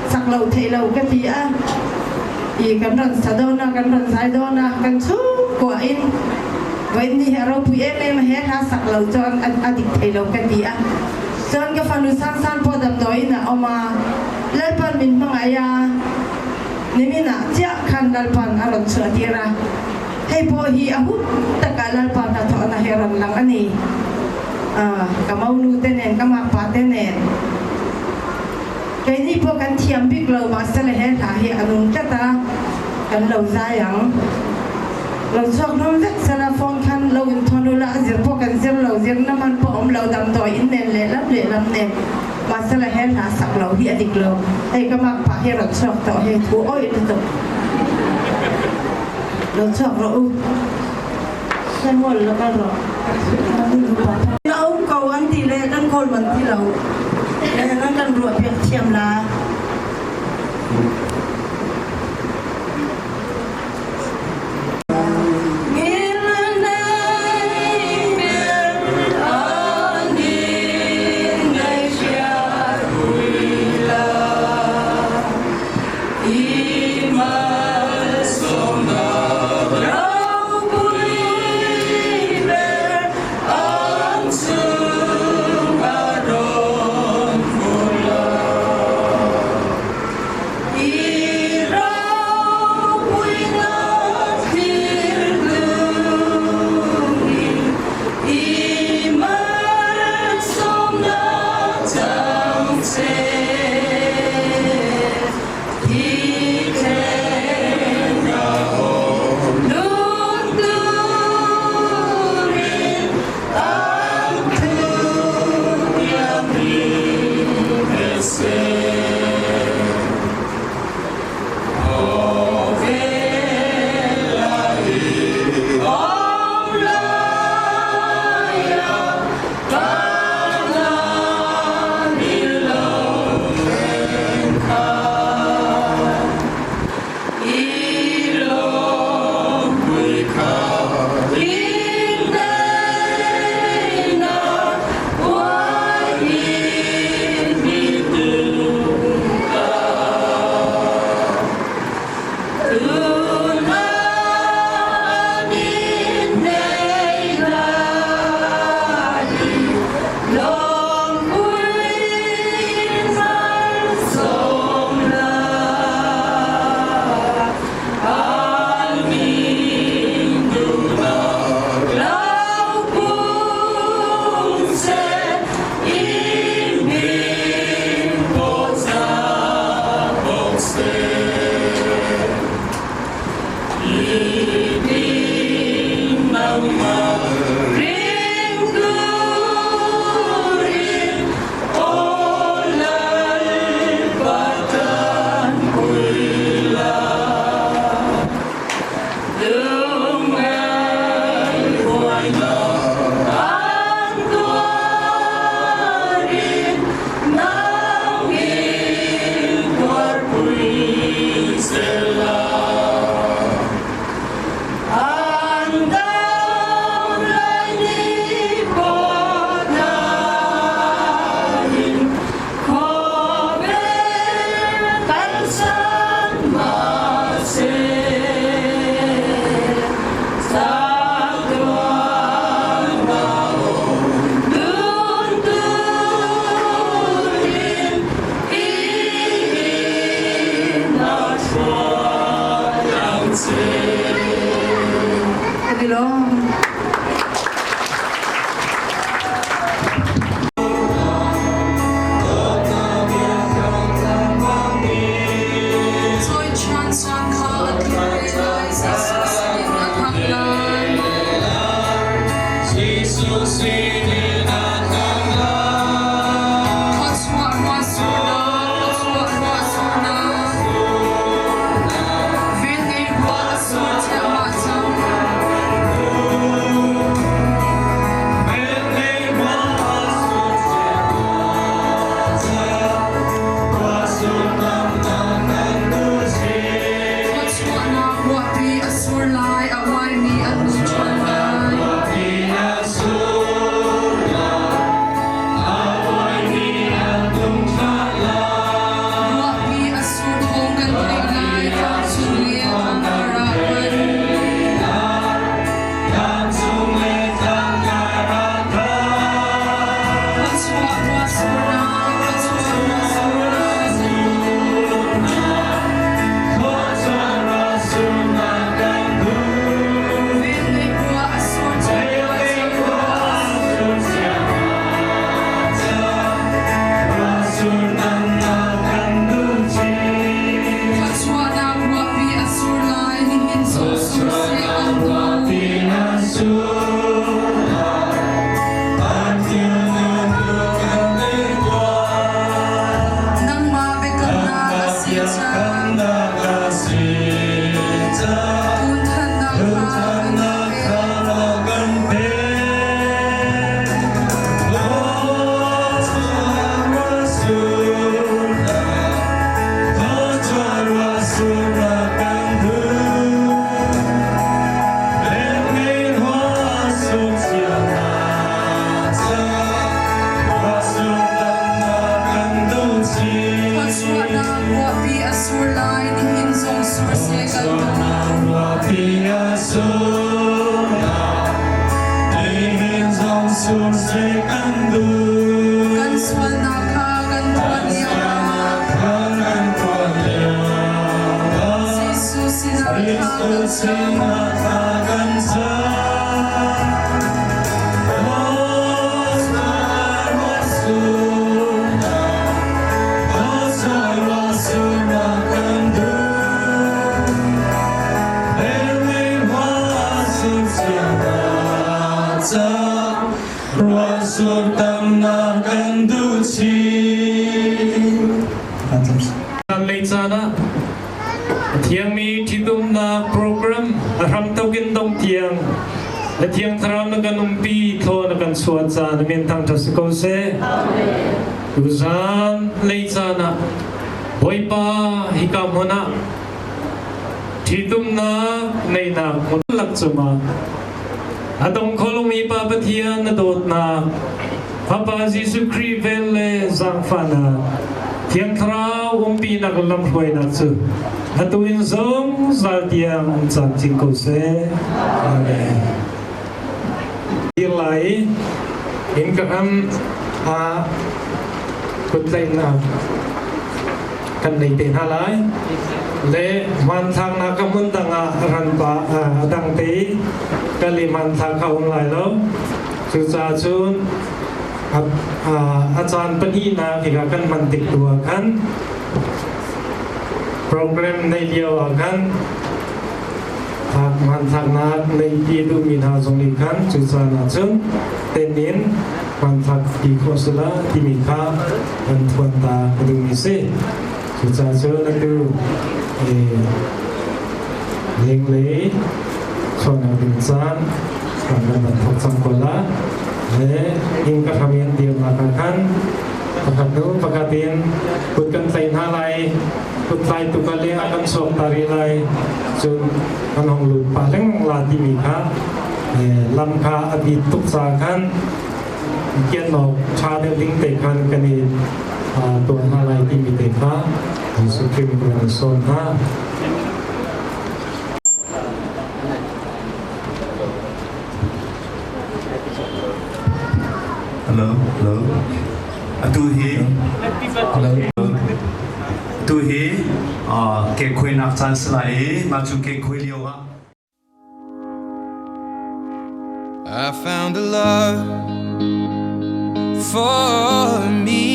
sak lo theih lo ka ti a. I kan rawn sa dawn a, kan rawn zai dawn a, kan chhungkuahin vawiinni hi a ropui em em a, he hla sak lo chuan a dik thei lo ka ti a. Chuan ka fanu Sangsan pawh damdawiin a awm a, Lalpan min hmangaih a, niminah chiah khan Lalpan a rawn chhuah tir a, hei pawh hi a hun takah Lalpa hnathawhna hi a rawn lang a ni. Ka monu te nen, ka makpa te nen, keini pawh kan thiam bik lo, mahse le he hla hi a nung tlat a, kan lo zai ang. Lo chhuak hlawm vek sela phone khan lo in thawn ula a zir pawh kan zir lo zir na man pawh awm lo damdawi in nen lehlam lehlam nen Mahsela he hla sak lo hi a dik lo. Hei ka mak pa hi ron chuak to he thu oi na tuk. Lo chuak ro u. Samuel lo kal ro. Na um ko an ti le kan kawl man ti lo. Le nan kan ruah piak thiam la. Surnak nihin zong sur seh kan duh. Kan sualnak kha kan phuan lio ah Kha kan phuan lio ah Jesuh sinah thla Jesuh kan cam. sinah thla kan cam. Lei caan ah a thiangmi ṭhitumnak program a hramthawk in dongh tiang na Thiang Thlarau na kan umpi thlaw na kan chuah caan na min thangṭhat si ko seh. Tuzaan lei caan ah Bawipa hika hmun ah ṭhitumnak neihnak hmun lak cungah a dong kho lomi Pa Pathian na dawtnak Fapa Jesuh Khrih vel le zaangfahnak Thiang Thlarau umpinak lamhruainak cu atu in zungzal tiang um camcin ko seh. Amen. Dir lai in ka ram ah kuttlaihnak kan nei te hna lai le hmanthlaknak ka hmun dang ah ran pa a dang te kal i hmanthlak kha um lai lo. Cucaah cun a caan pahnihnak hika kan hman tik tu ah khan program nei lio ah khan hmanthlaknak nei ti duhmi hna zong nih khan cu caan ah cun ten in hmanthlak ti khawh sila timi kha kan phuan ta ka duhmi si. Cucaah cun atu lenglei chuahnak ding caan kan van thawk cang ko la. Le inn ka hram in dirnak ah khan pakhat hnu pakhat in kut kan tlaih hna lai, kut tlai tu ka leng ah kan chuak ta rih lai, cun kan hong lut pah lengmang la timi kha lam kha a bit tuk caah khan kian awk ṭha deuh ding te khan kan i tuah hna lai timi te kha Jesuh Khrih min kan sawm hna. Hello, hello. Atu hi hello. Atu hi ke khuainak caan si lai i mah cu ke khuai lio ah I found a love for me.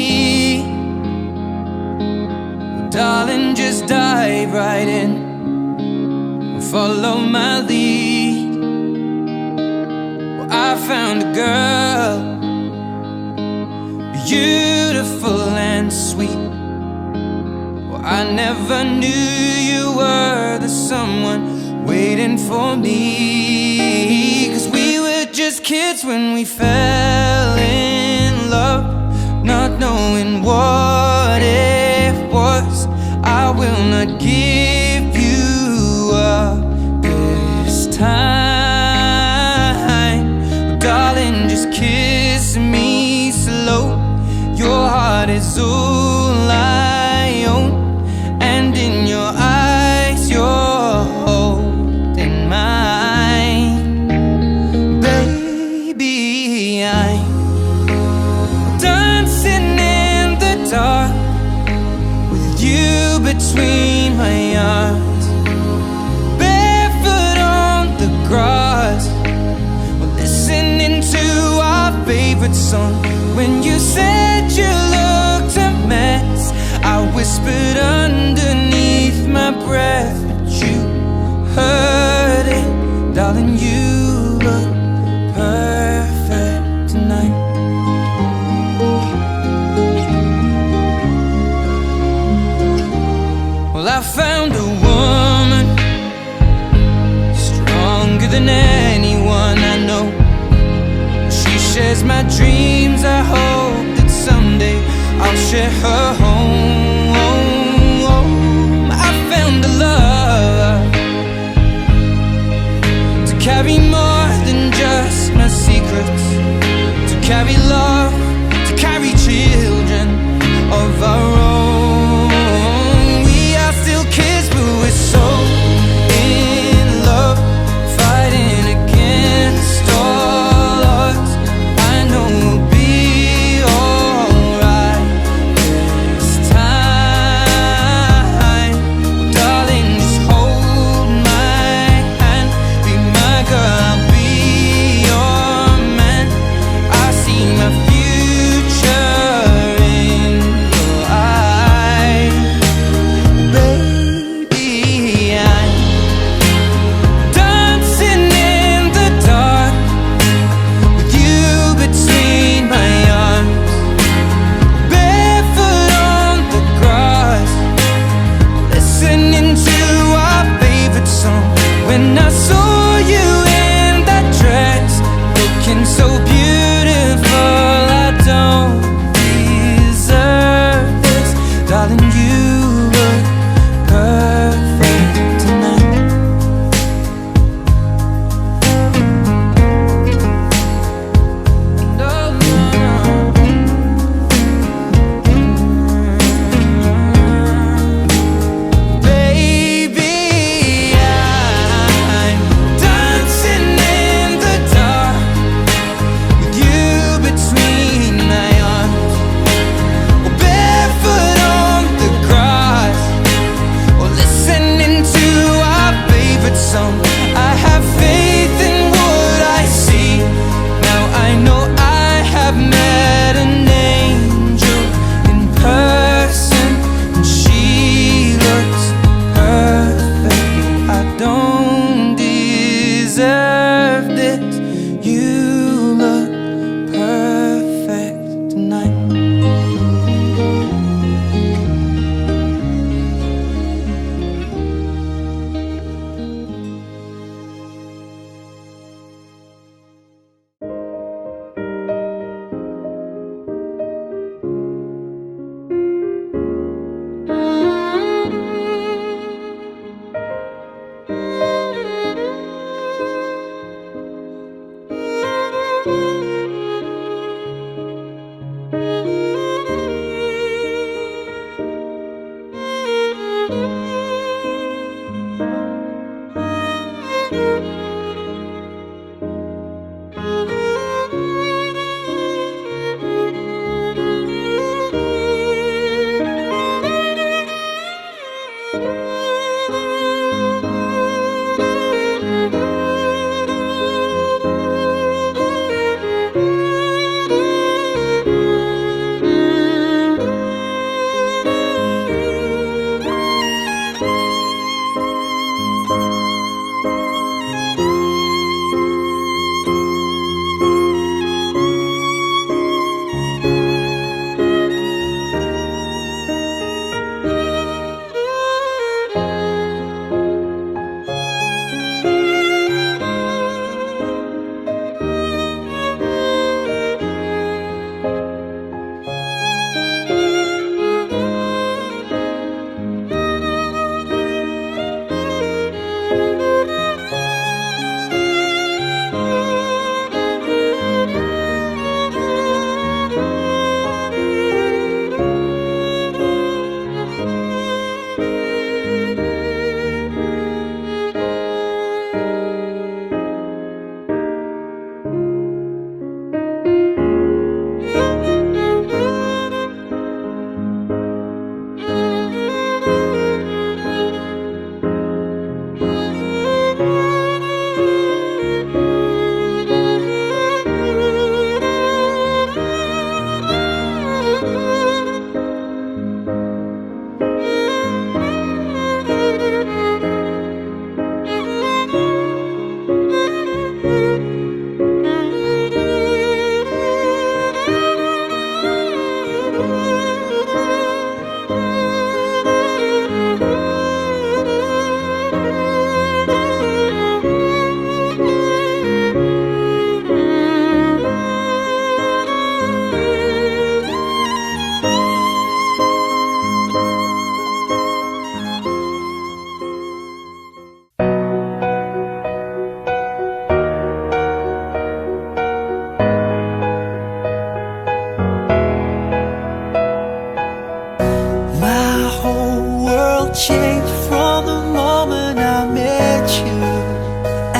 Well, darling, just dive right in and follow my lead. Well, I found a girl, beautiful and sweet. Well, I never knew you were the someone waiting for me. 'Cause we were just kids when we fell in love, not knowing what it was. I will not give you up this time. Darling, just kiss me slow. Your heart is all I own, and in your eyes, you're holding mine. Baby, I'm dancing in the dark with you between my arms, barefoot on the grass, listening to our favorite song. When you said you looked a mess, I whispered underneath my breath, but you heard it, darling. You look perfect tonight. Well, I found a woman stronger than anyone I know. She shares my dreams. I hope that someday I'll share her home. I found a love to carry more than just my secrets, to carry love, to carry children of our own. We are still kids, but we're so in love. My whole world changed from the moment I met you,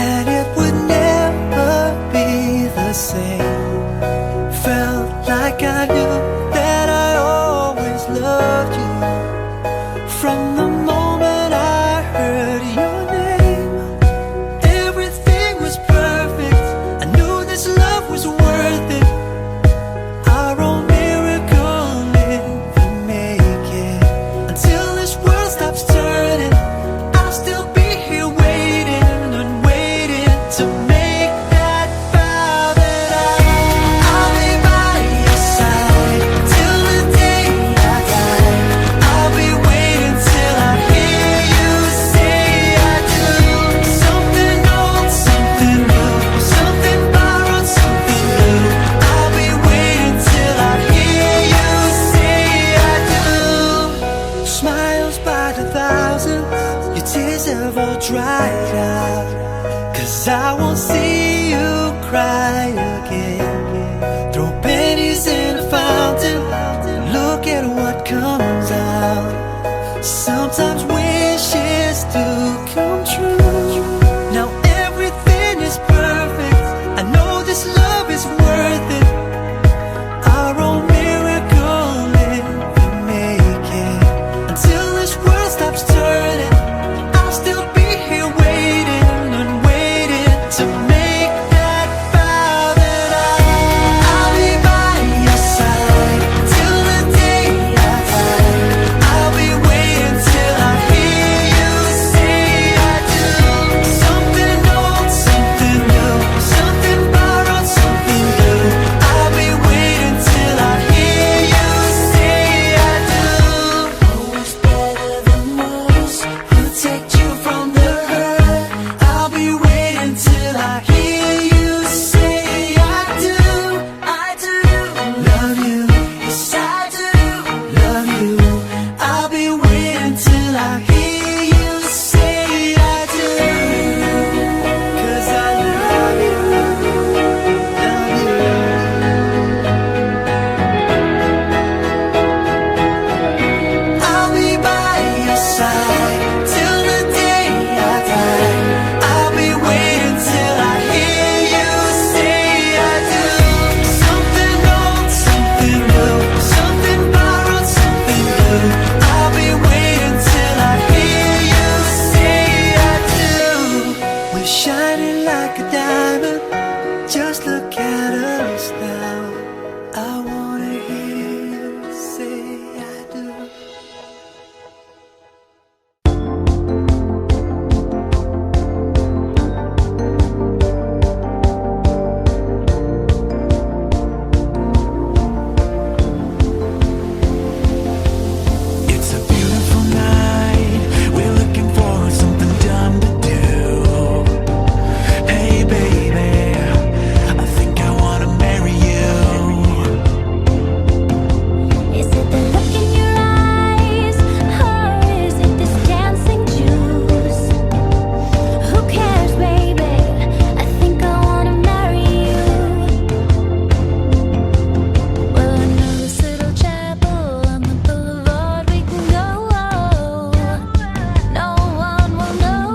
and it would never be the same. Felt like I knew that I always loved you from the moment I heard your name. Everything was perfect. I knew this love was worth it. Our own miracle in the making. Until this world stops turning, I'll still be here waiting and waiting to make that vow that I'll be by your side till the day I die. I'll be waiting till I hear you say I do. Something old, something new, something borrowed, something new. I'll be waiting till I hear you say I do. Smiles by the thousands, your tears have all dried out. Cause I won't see you cry again. Throw pennies in a fountain, look at what comes out. Sometimes wishes do come true. Now everything is perfect. I know this love is worth it. Our own miracle in the making. Until this world stops turning, I'll still be here waiting and waiting to make that vow that I'll be by your side till the day I die. I'll be waiting till I hear. Shining like a diamond. Just look at us now. I wanna hear you say I do. It's a beautiful night. We're looking for something dumb to do. Hey, baby, I think I wanna marry you. Is it the look in your eyes, or is it this dancing juice? Who cares, baby? I think I wanna marry you. Well, I know this little chapel on the boulevard we can go. No one will know.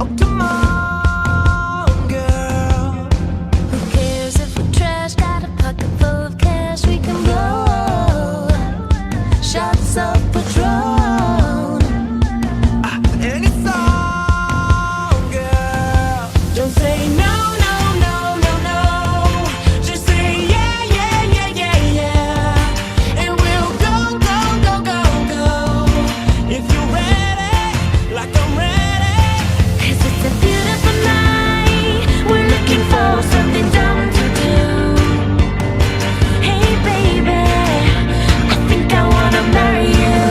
Oh, come on, girl. Who cares if we're trash? Got a pocket full of cash we can blow. Shots of Patron. And it's all, girl. Don't say no, no, no, no, no. Just say yeah. And we'll go, go, go, go, go. If you're ready, like I'm ready. 'Cause it's a beautiful night. We're looking for something dumb to do. Hey, baby, I think I wanna marry you.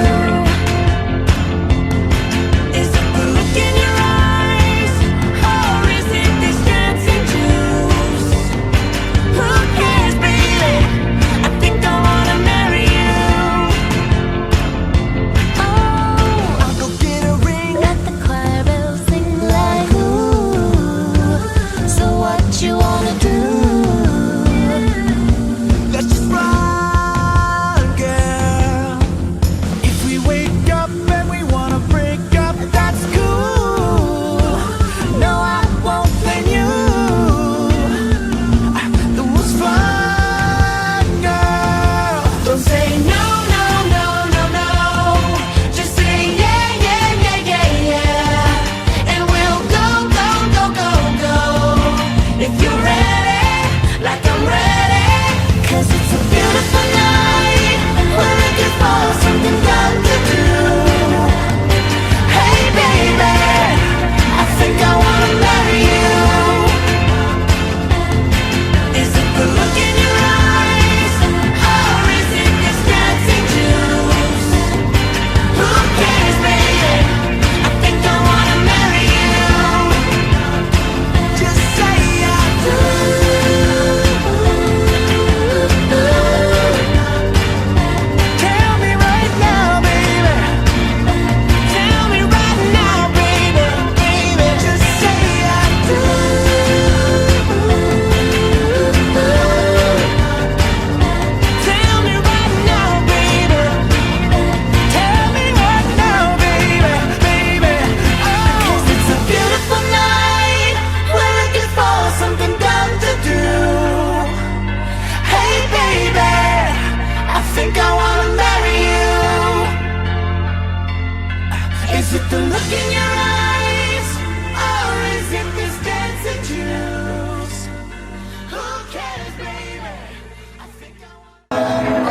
Is it the look in your eyes, or is it this dancing juice? Who cares, baby? I think I wanna marry you. Oh, I'll go get a ring. Let the choir bells sing like ooh. So what you wanna do? Let's just run, girl. If we wake up and we wanna break up, that's cool. No, I won't blame you. It was fun, girl. Don't say no, no, no, no, no. Just say yeah. And we'll go, go, go, go, go. If you're ready, like I'm ready. 'Cause it's a beautiful night. We're looking for something dumb to do. Hey, baby, I think I wanna marry you. Is it the look in your eyes, or is it this dancing juice? Who cares, baby? I think I wanna marry you. Just say I do. Tell me right now, baby. Tell me right now, baby, baby. Just say I do. Tell me right now, baby. Tell me right now, baby, baby. Oh, 'Cause it's a beautiful night. We're looking for something dumb to do. Hey, baby, I think I wanna marry you. Is it the look in your eyes, or is it this dancing juice? Who cares, baby? I think I wanna.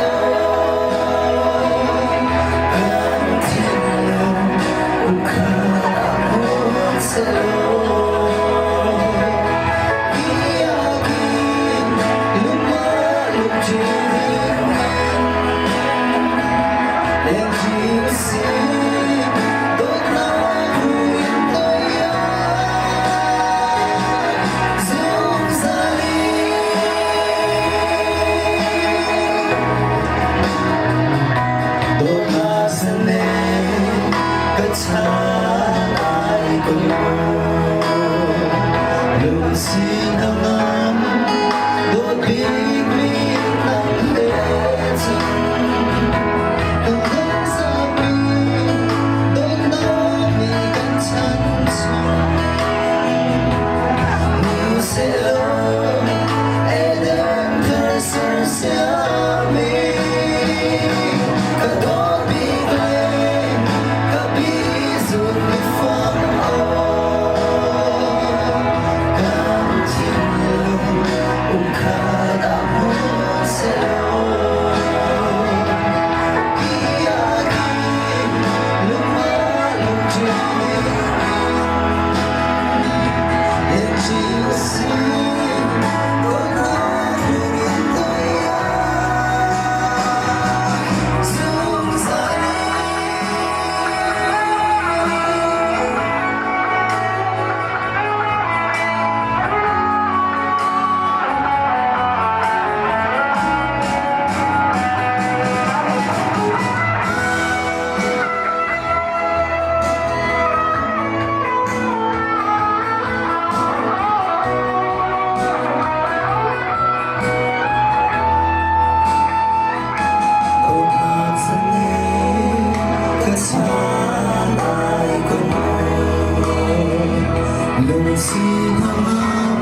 Lungsi hnangam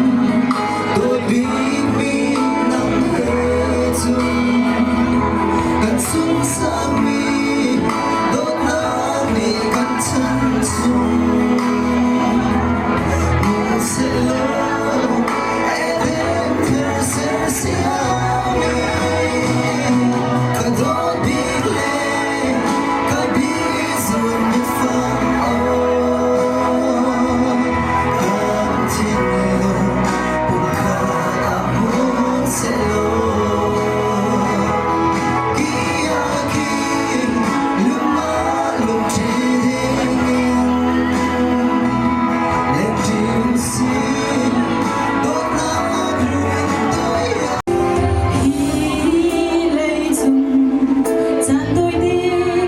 dawt bikmi nang he cun kan sunghsakmi dawtnak nih kan chan chung hmun sehlaw Eden thar sersiami ka dawt bik le ka bihzun mitfang aw kan thinlung pumkhat ah hmun sehlaw Kiakin luma lungṭhi dingin lengṭi usih dawtnak ruin toi. Hi leicung caan tawite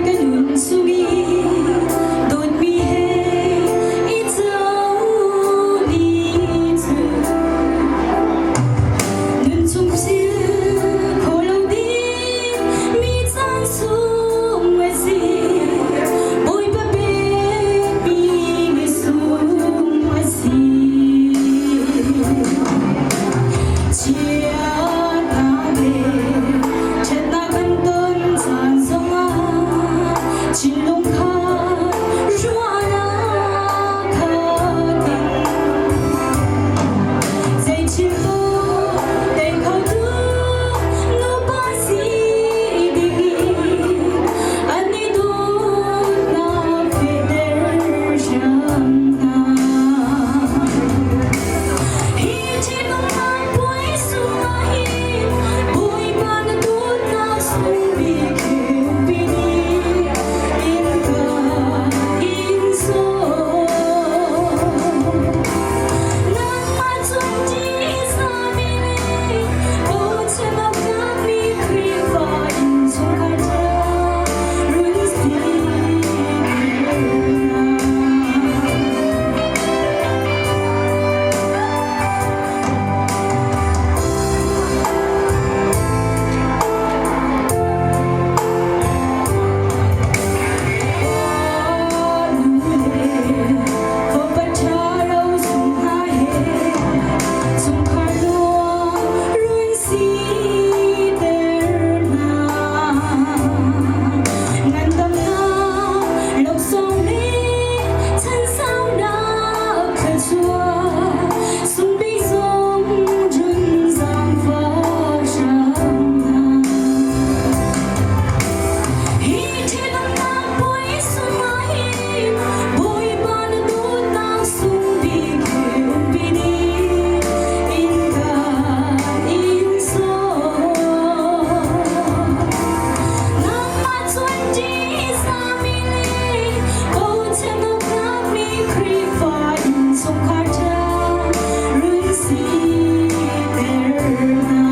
ka nun chung i dawtmi he i co ni cu nunchung sil kho lo ding mi caan sung a si. Bawipa pekmi ni sung a si. Chiatnak le ṭhatnak kan ton caan zongah thinlung kha ruahnak khat in zei thil paoh tei khotu nupa si ding an i dawtnak fehter hram hna. Hi thinlung puai sungah hin Bawipa na dawtnak sung bik he umpi nih innka in sawm. Nangmah cung ṭihzahmi le bochan awk tlakmi Khrihfa innchungkhar ṭha run si hna. Hi thilnak puai sungah hin Bawipa na dawtnak sung bik he umpi nih innka in sawm. Nangmah cun ṭihzahmi le bochan awk tlakmi Khrihfa innchungkhar ṭha run siter hna.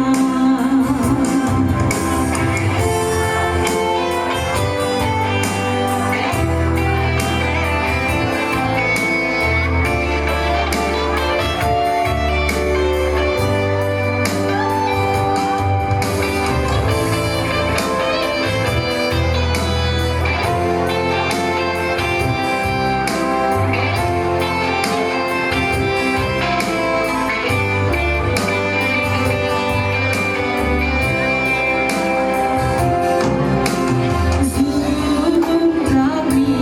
Zultlakmi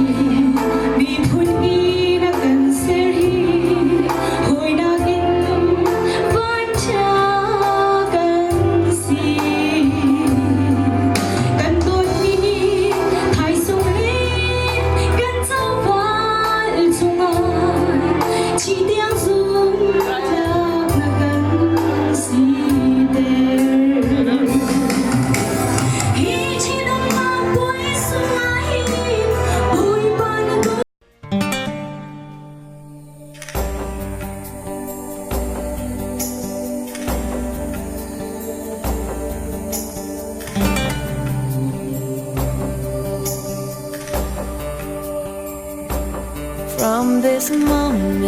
miphun hi na kan ser hi hawinak in vanṭha kan si. Kan dawtmi nih thaisung le kan coval chungah thi tiang zumhtlak na kan siter. Hi ṭhitumnak puai sungah hin Bawipa na dawt. From this moment,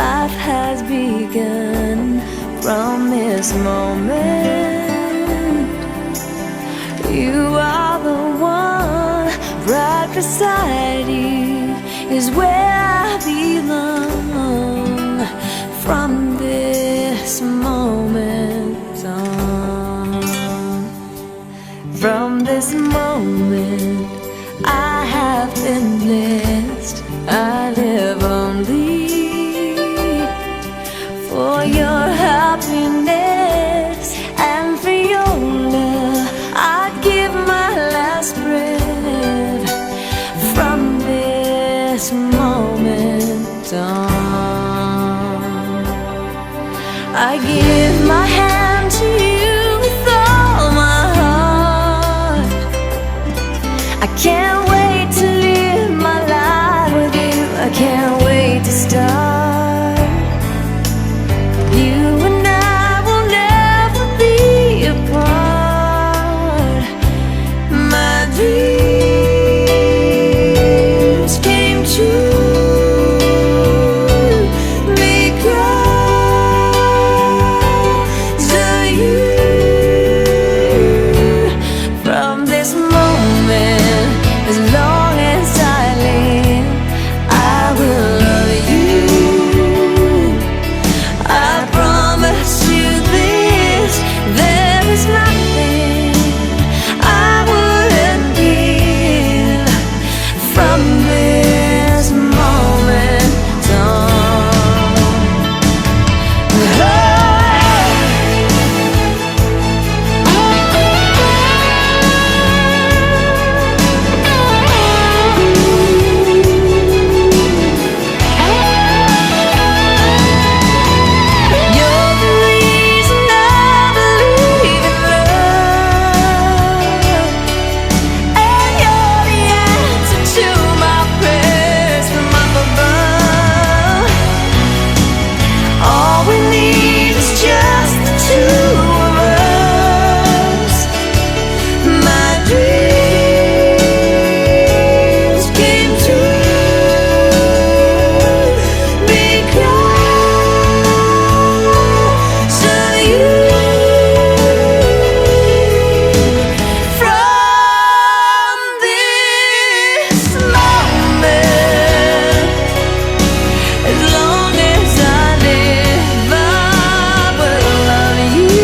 life has begun. From this moment, you are the one right beside you is where. belong from this moment on. From this moment, I have been blessed. I live only for your happiness and for your love. I give my last breath from this moment on. I give my hand to you with all my heart. I can't wait to live my life with you. I can't wait to start. You and I will never be apart. My dreams came true because of you. From this moment, as long as I live, I will love you. I promise you this, there is nothing I wouldn't give from this moment on. Oh. You're the reason I believe in love, and you're the answer to my prayers from up above. All we need is just the two of us. My dreams came true because of you. From this moment, as long as I live, I will love you.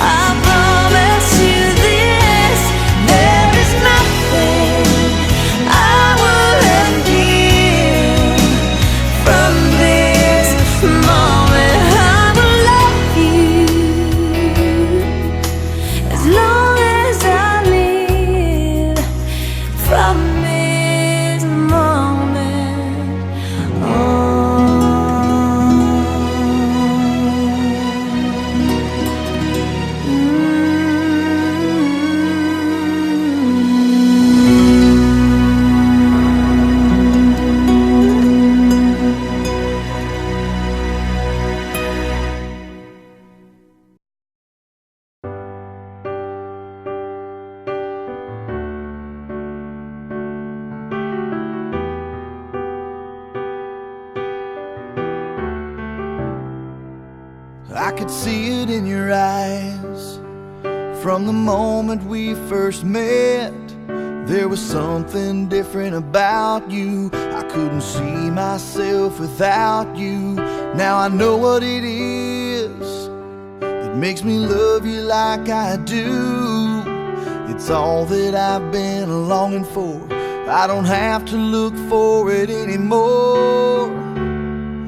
I promise you this, there is nothing I wouldn't give. From this moment, I will love you as long as I live. From this moment I could see it in your eyes from the moment we first met. There was something different about you. I couldn't see myself without you. Now I know what it is that makes me love you like I do. It's all that I've been longing for. I don't have to look for it anymore.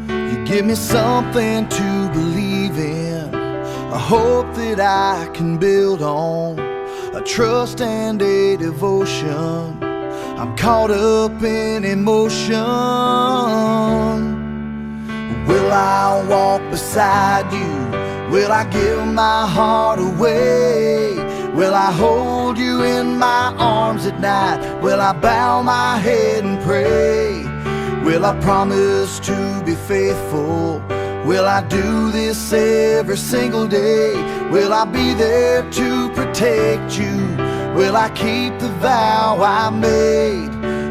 You give me something to believe in, a hope that I can build on, a trust and a devotion. I'm caught up in emotion. Will I walk beside you? Will I give my heart away? Will I hold you in my arms at night? Will I bow my head and pray? Will I promise to be faithful? Will I do this every single day? Will I be there to protect you? Will I keep the vow I made?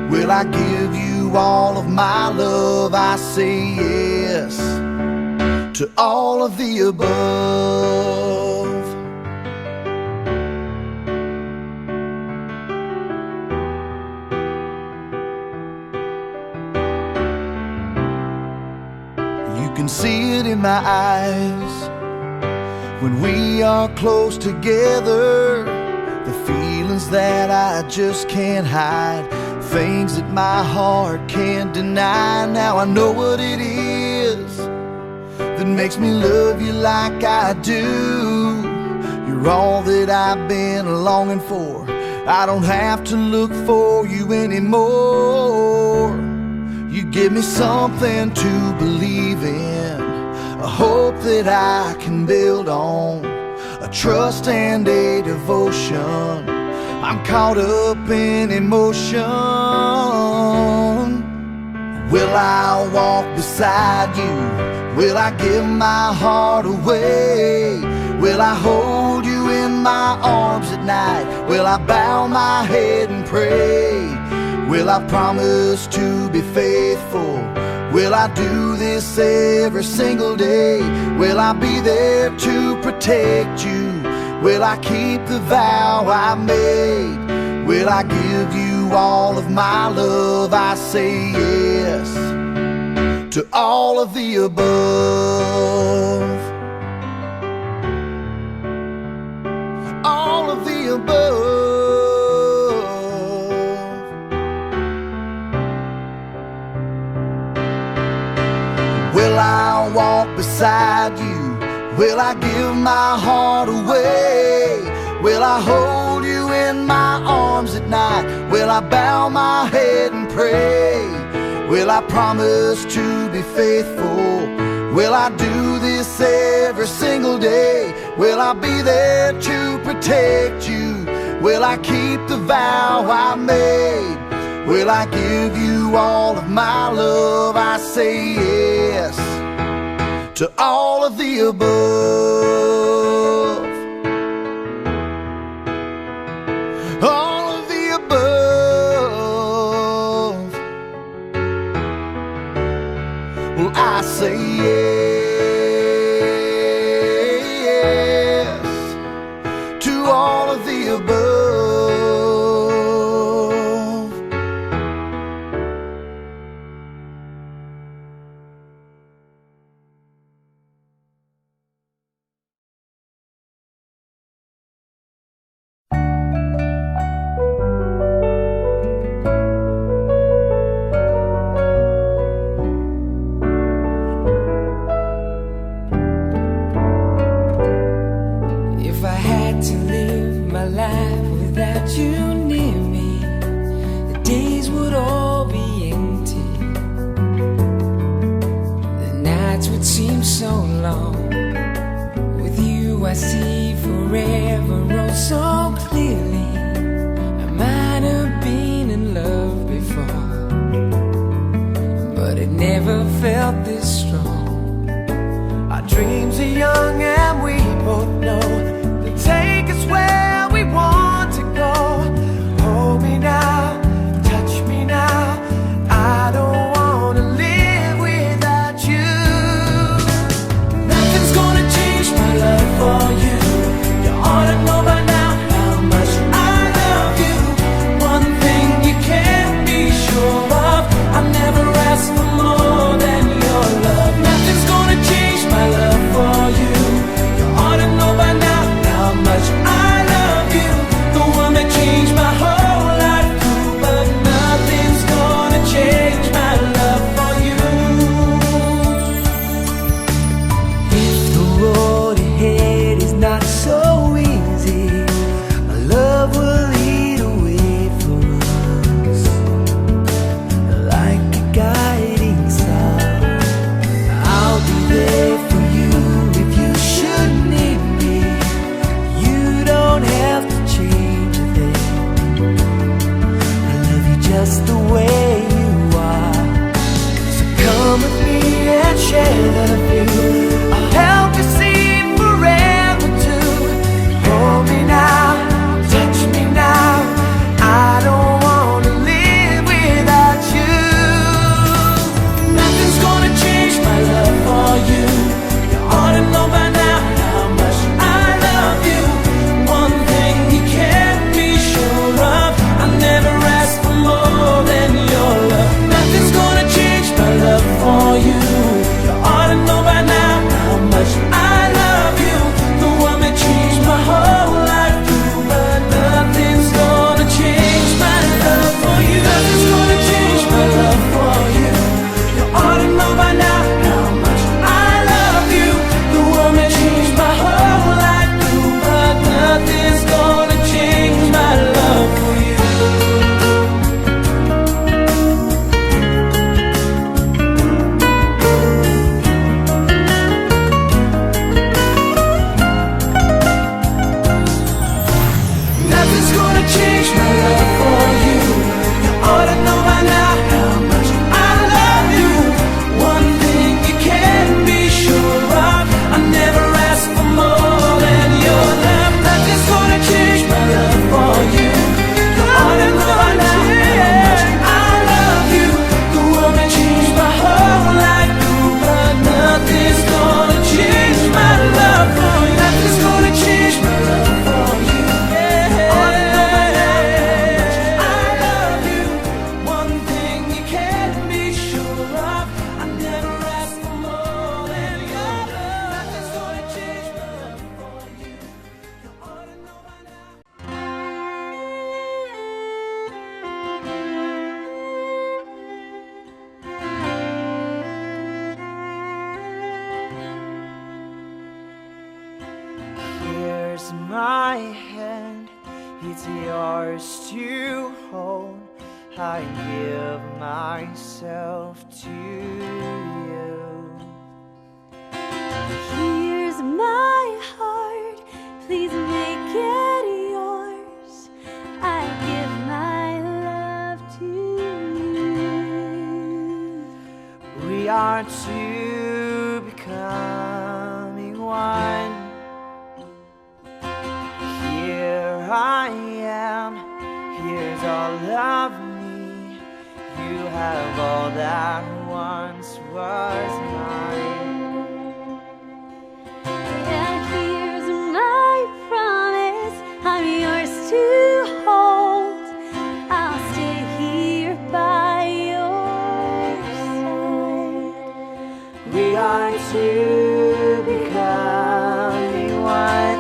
Will I give you all of my love? I say yes to all of the above. You can see it in my eyes. When we are close together, the feelings that I just can't hide, things that my heart can't deny. Now I know what it is that makes me love you like I do. You're all that I've been longing for. I don't have to look for you anymore. You give me something to believe in, a hope that I can build on, a trust and a devotion. I'm caught up in emotion. Will I walk beside you? Will I give my heart away? Will I hold you in my arms at night? Will I bow my head and pray? Will I promise to be faithful? Will I do this every single day? Will I be there to protect you? Will I keep the vow I made? Will I give you all of my love? I say yes to all of the above. All of the above. Will I walk beside you? Will I give my heart away? Will I hold you in my arms at night? Will I bow my head and pray? Will I promise to be faithful? Will I do this every single day? Will I be there to protect you? Will I keep the vow I made? Will I give you all of my love? I say yes to all of the above. All of the above. Well, I say yes to all of the above. If I had to live my life without you near me, the days would all be empty. The nights would seem so long. With you, I see forever oh so clearly. I might have been in love before, but it never felt this strong. Our dreams are young and we both know they take us where we want to go. Hold me now, touch me now. I don't wanna live without you. Nothing's gonna change my love for you. You ought to know by now how much I love you. One thing you can be sure of, I never ask for more than your love. my hand, it's yours to hold. I give myself to you. Here's my heart, please make it yours. I give my love to you. We are two becoming one. Here I am, here's all of me. You have all that once was mine. And here's my promise, I'm yours to hold. I'll stay here by your side. We are two becoming one.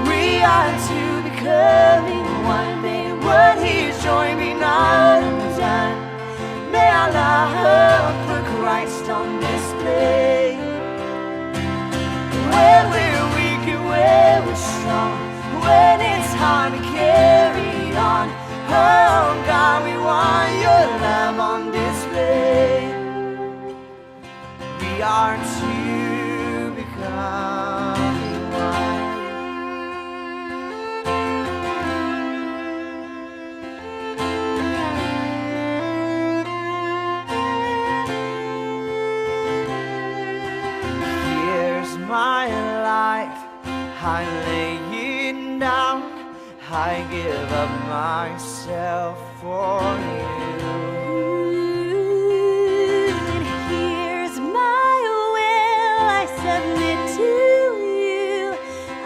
We are two becoming one. May what he's joined be not undone. May our love for Christ on display. When we're weak and when we're strong, when it's hard to carry on. Oh God, we want your love on display. We are two becoming one. Here's my life, I lay it down. I give up myself for you. And here's my will, I submit to you.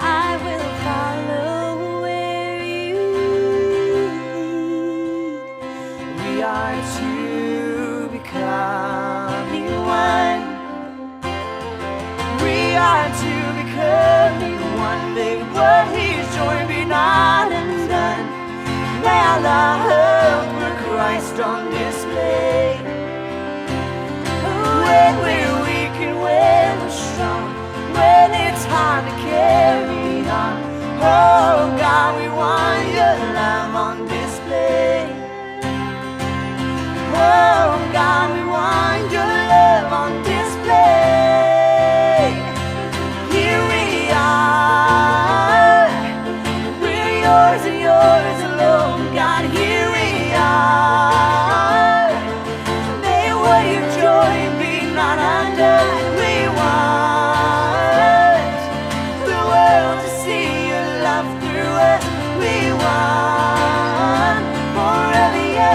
I will follow where you lead. We are two becoming one. We are two becoming one. May what he's joined be not undone. May our love for Christ on display. When we're weak and when we're strong, when it's hard to carry on. Oh God, we want your love on display. Oh God, we want your love on display. Here we are. We're yours and yours alone. God, here we are. May what you've joined be not undone. We want the world to see your love through us. We want more of you.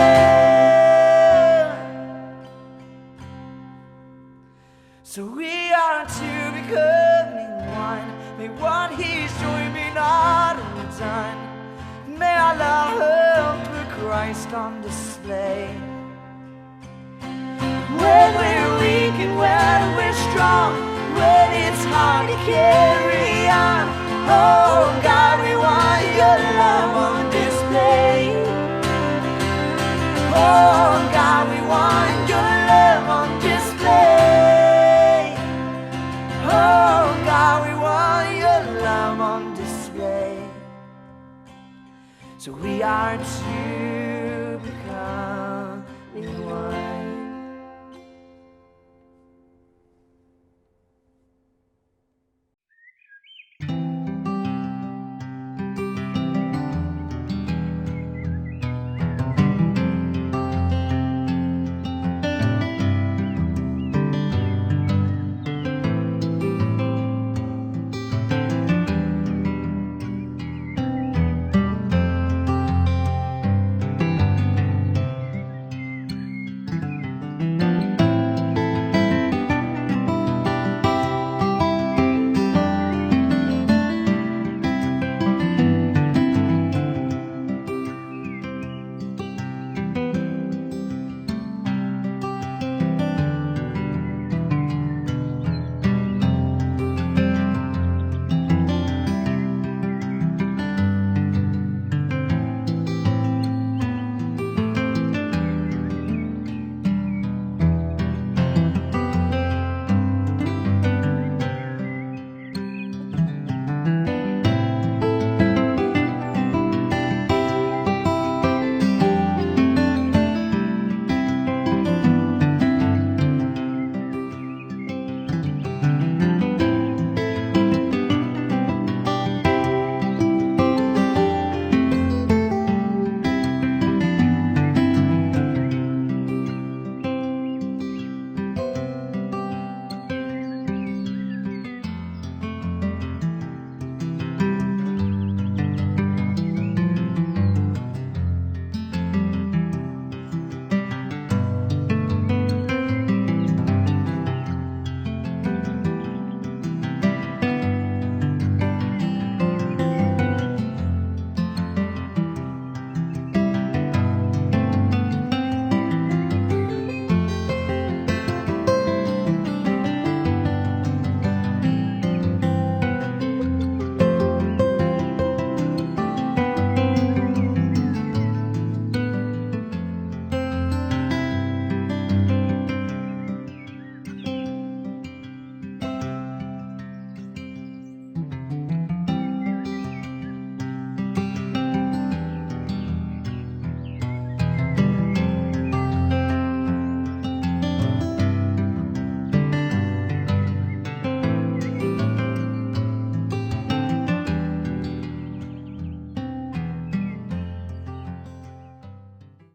So we are two becoming one. May what he's joined be not undone. May our love for Christ on display. When we're weak and when we're strong, when it's hard to carry on. Oh God, we want your love on display. Oh God, we want your love on display. Oh God, we want your love on display. So we are two.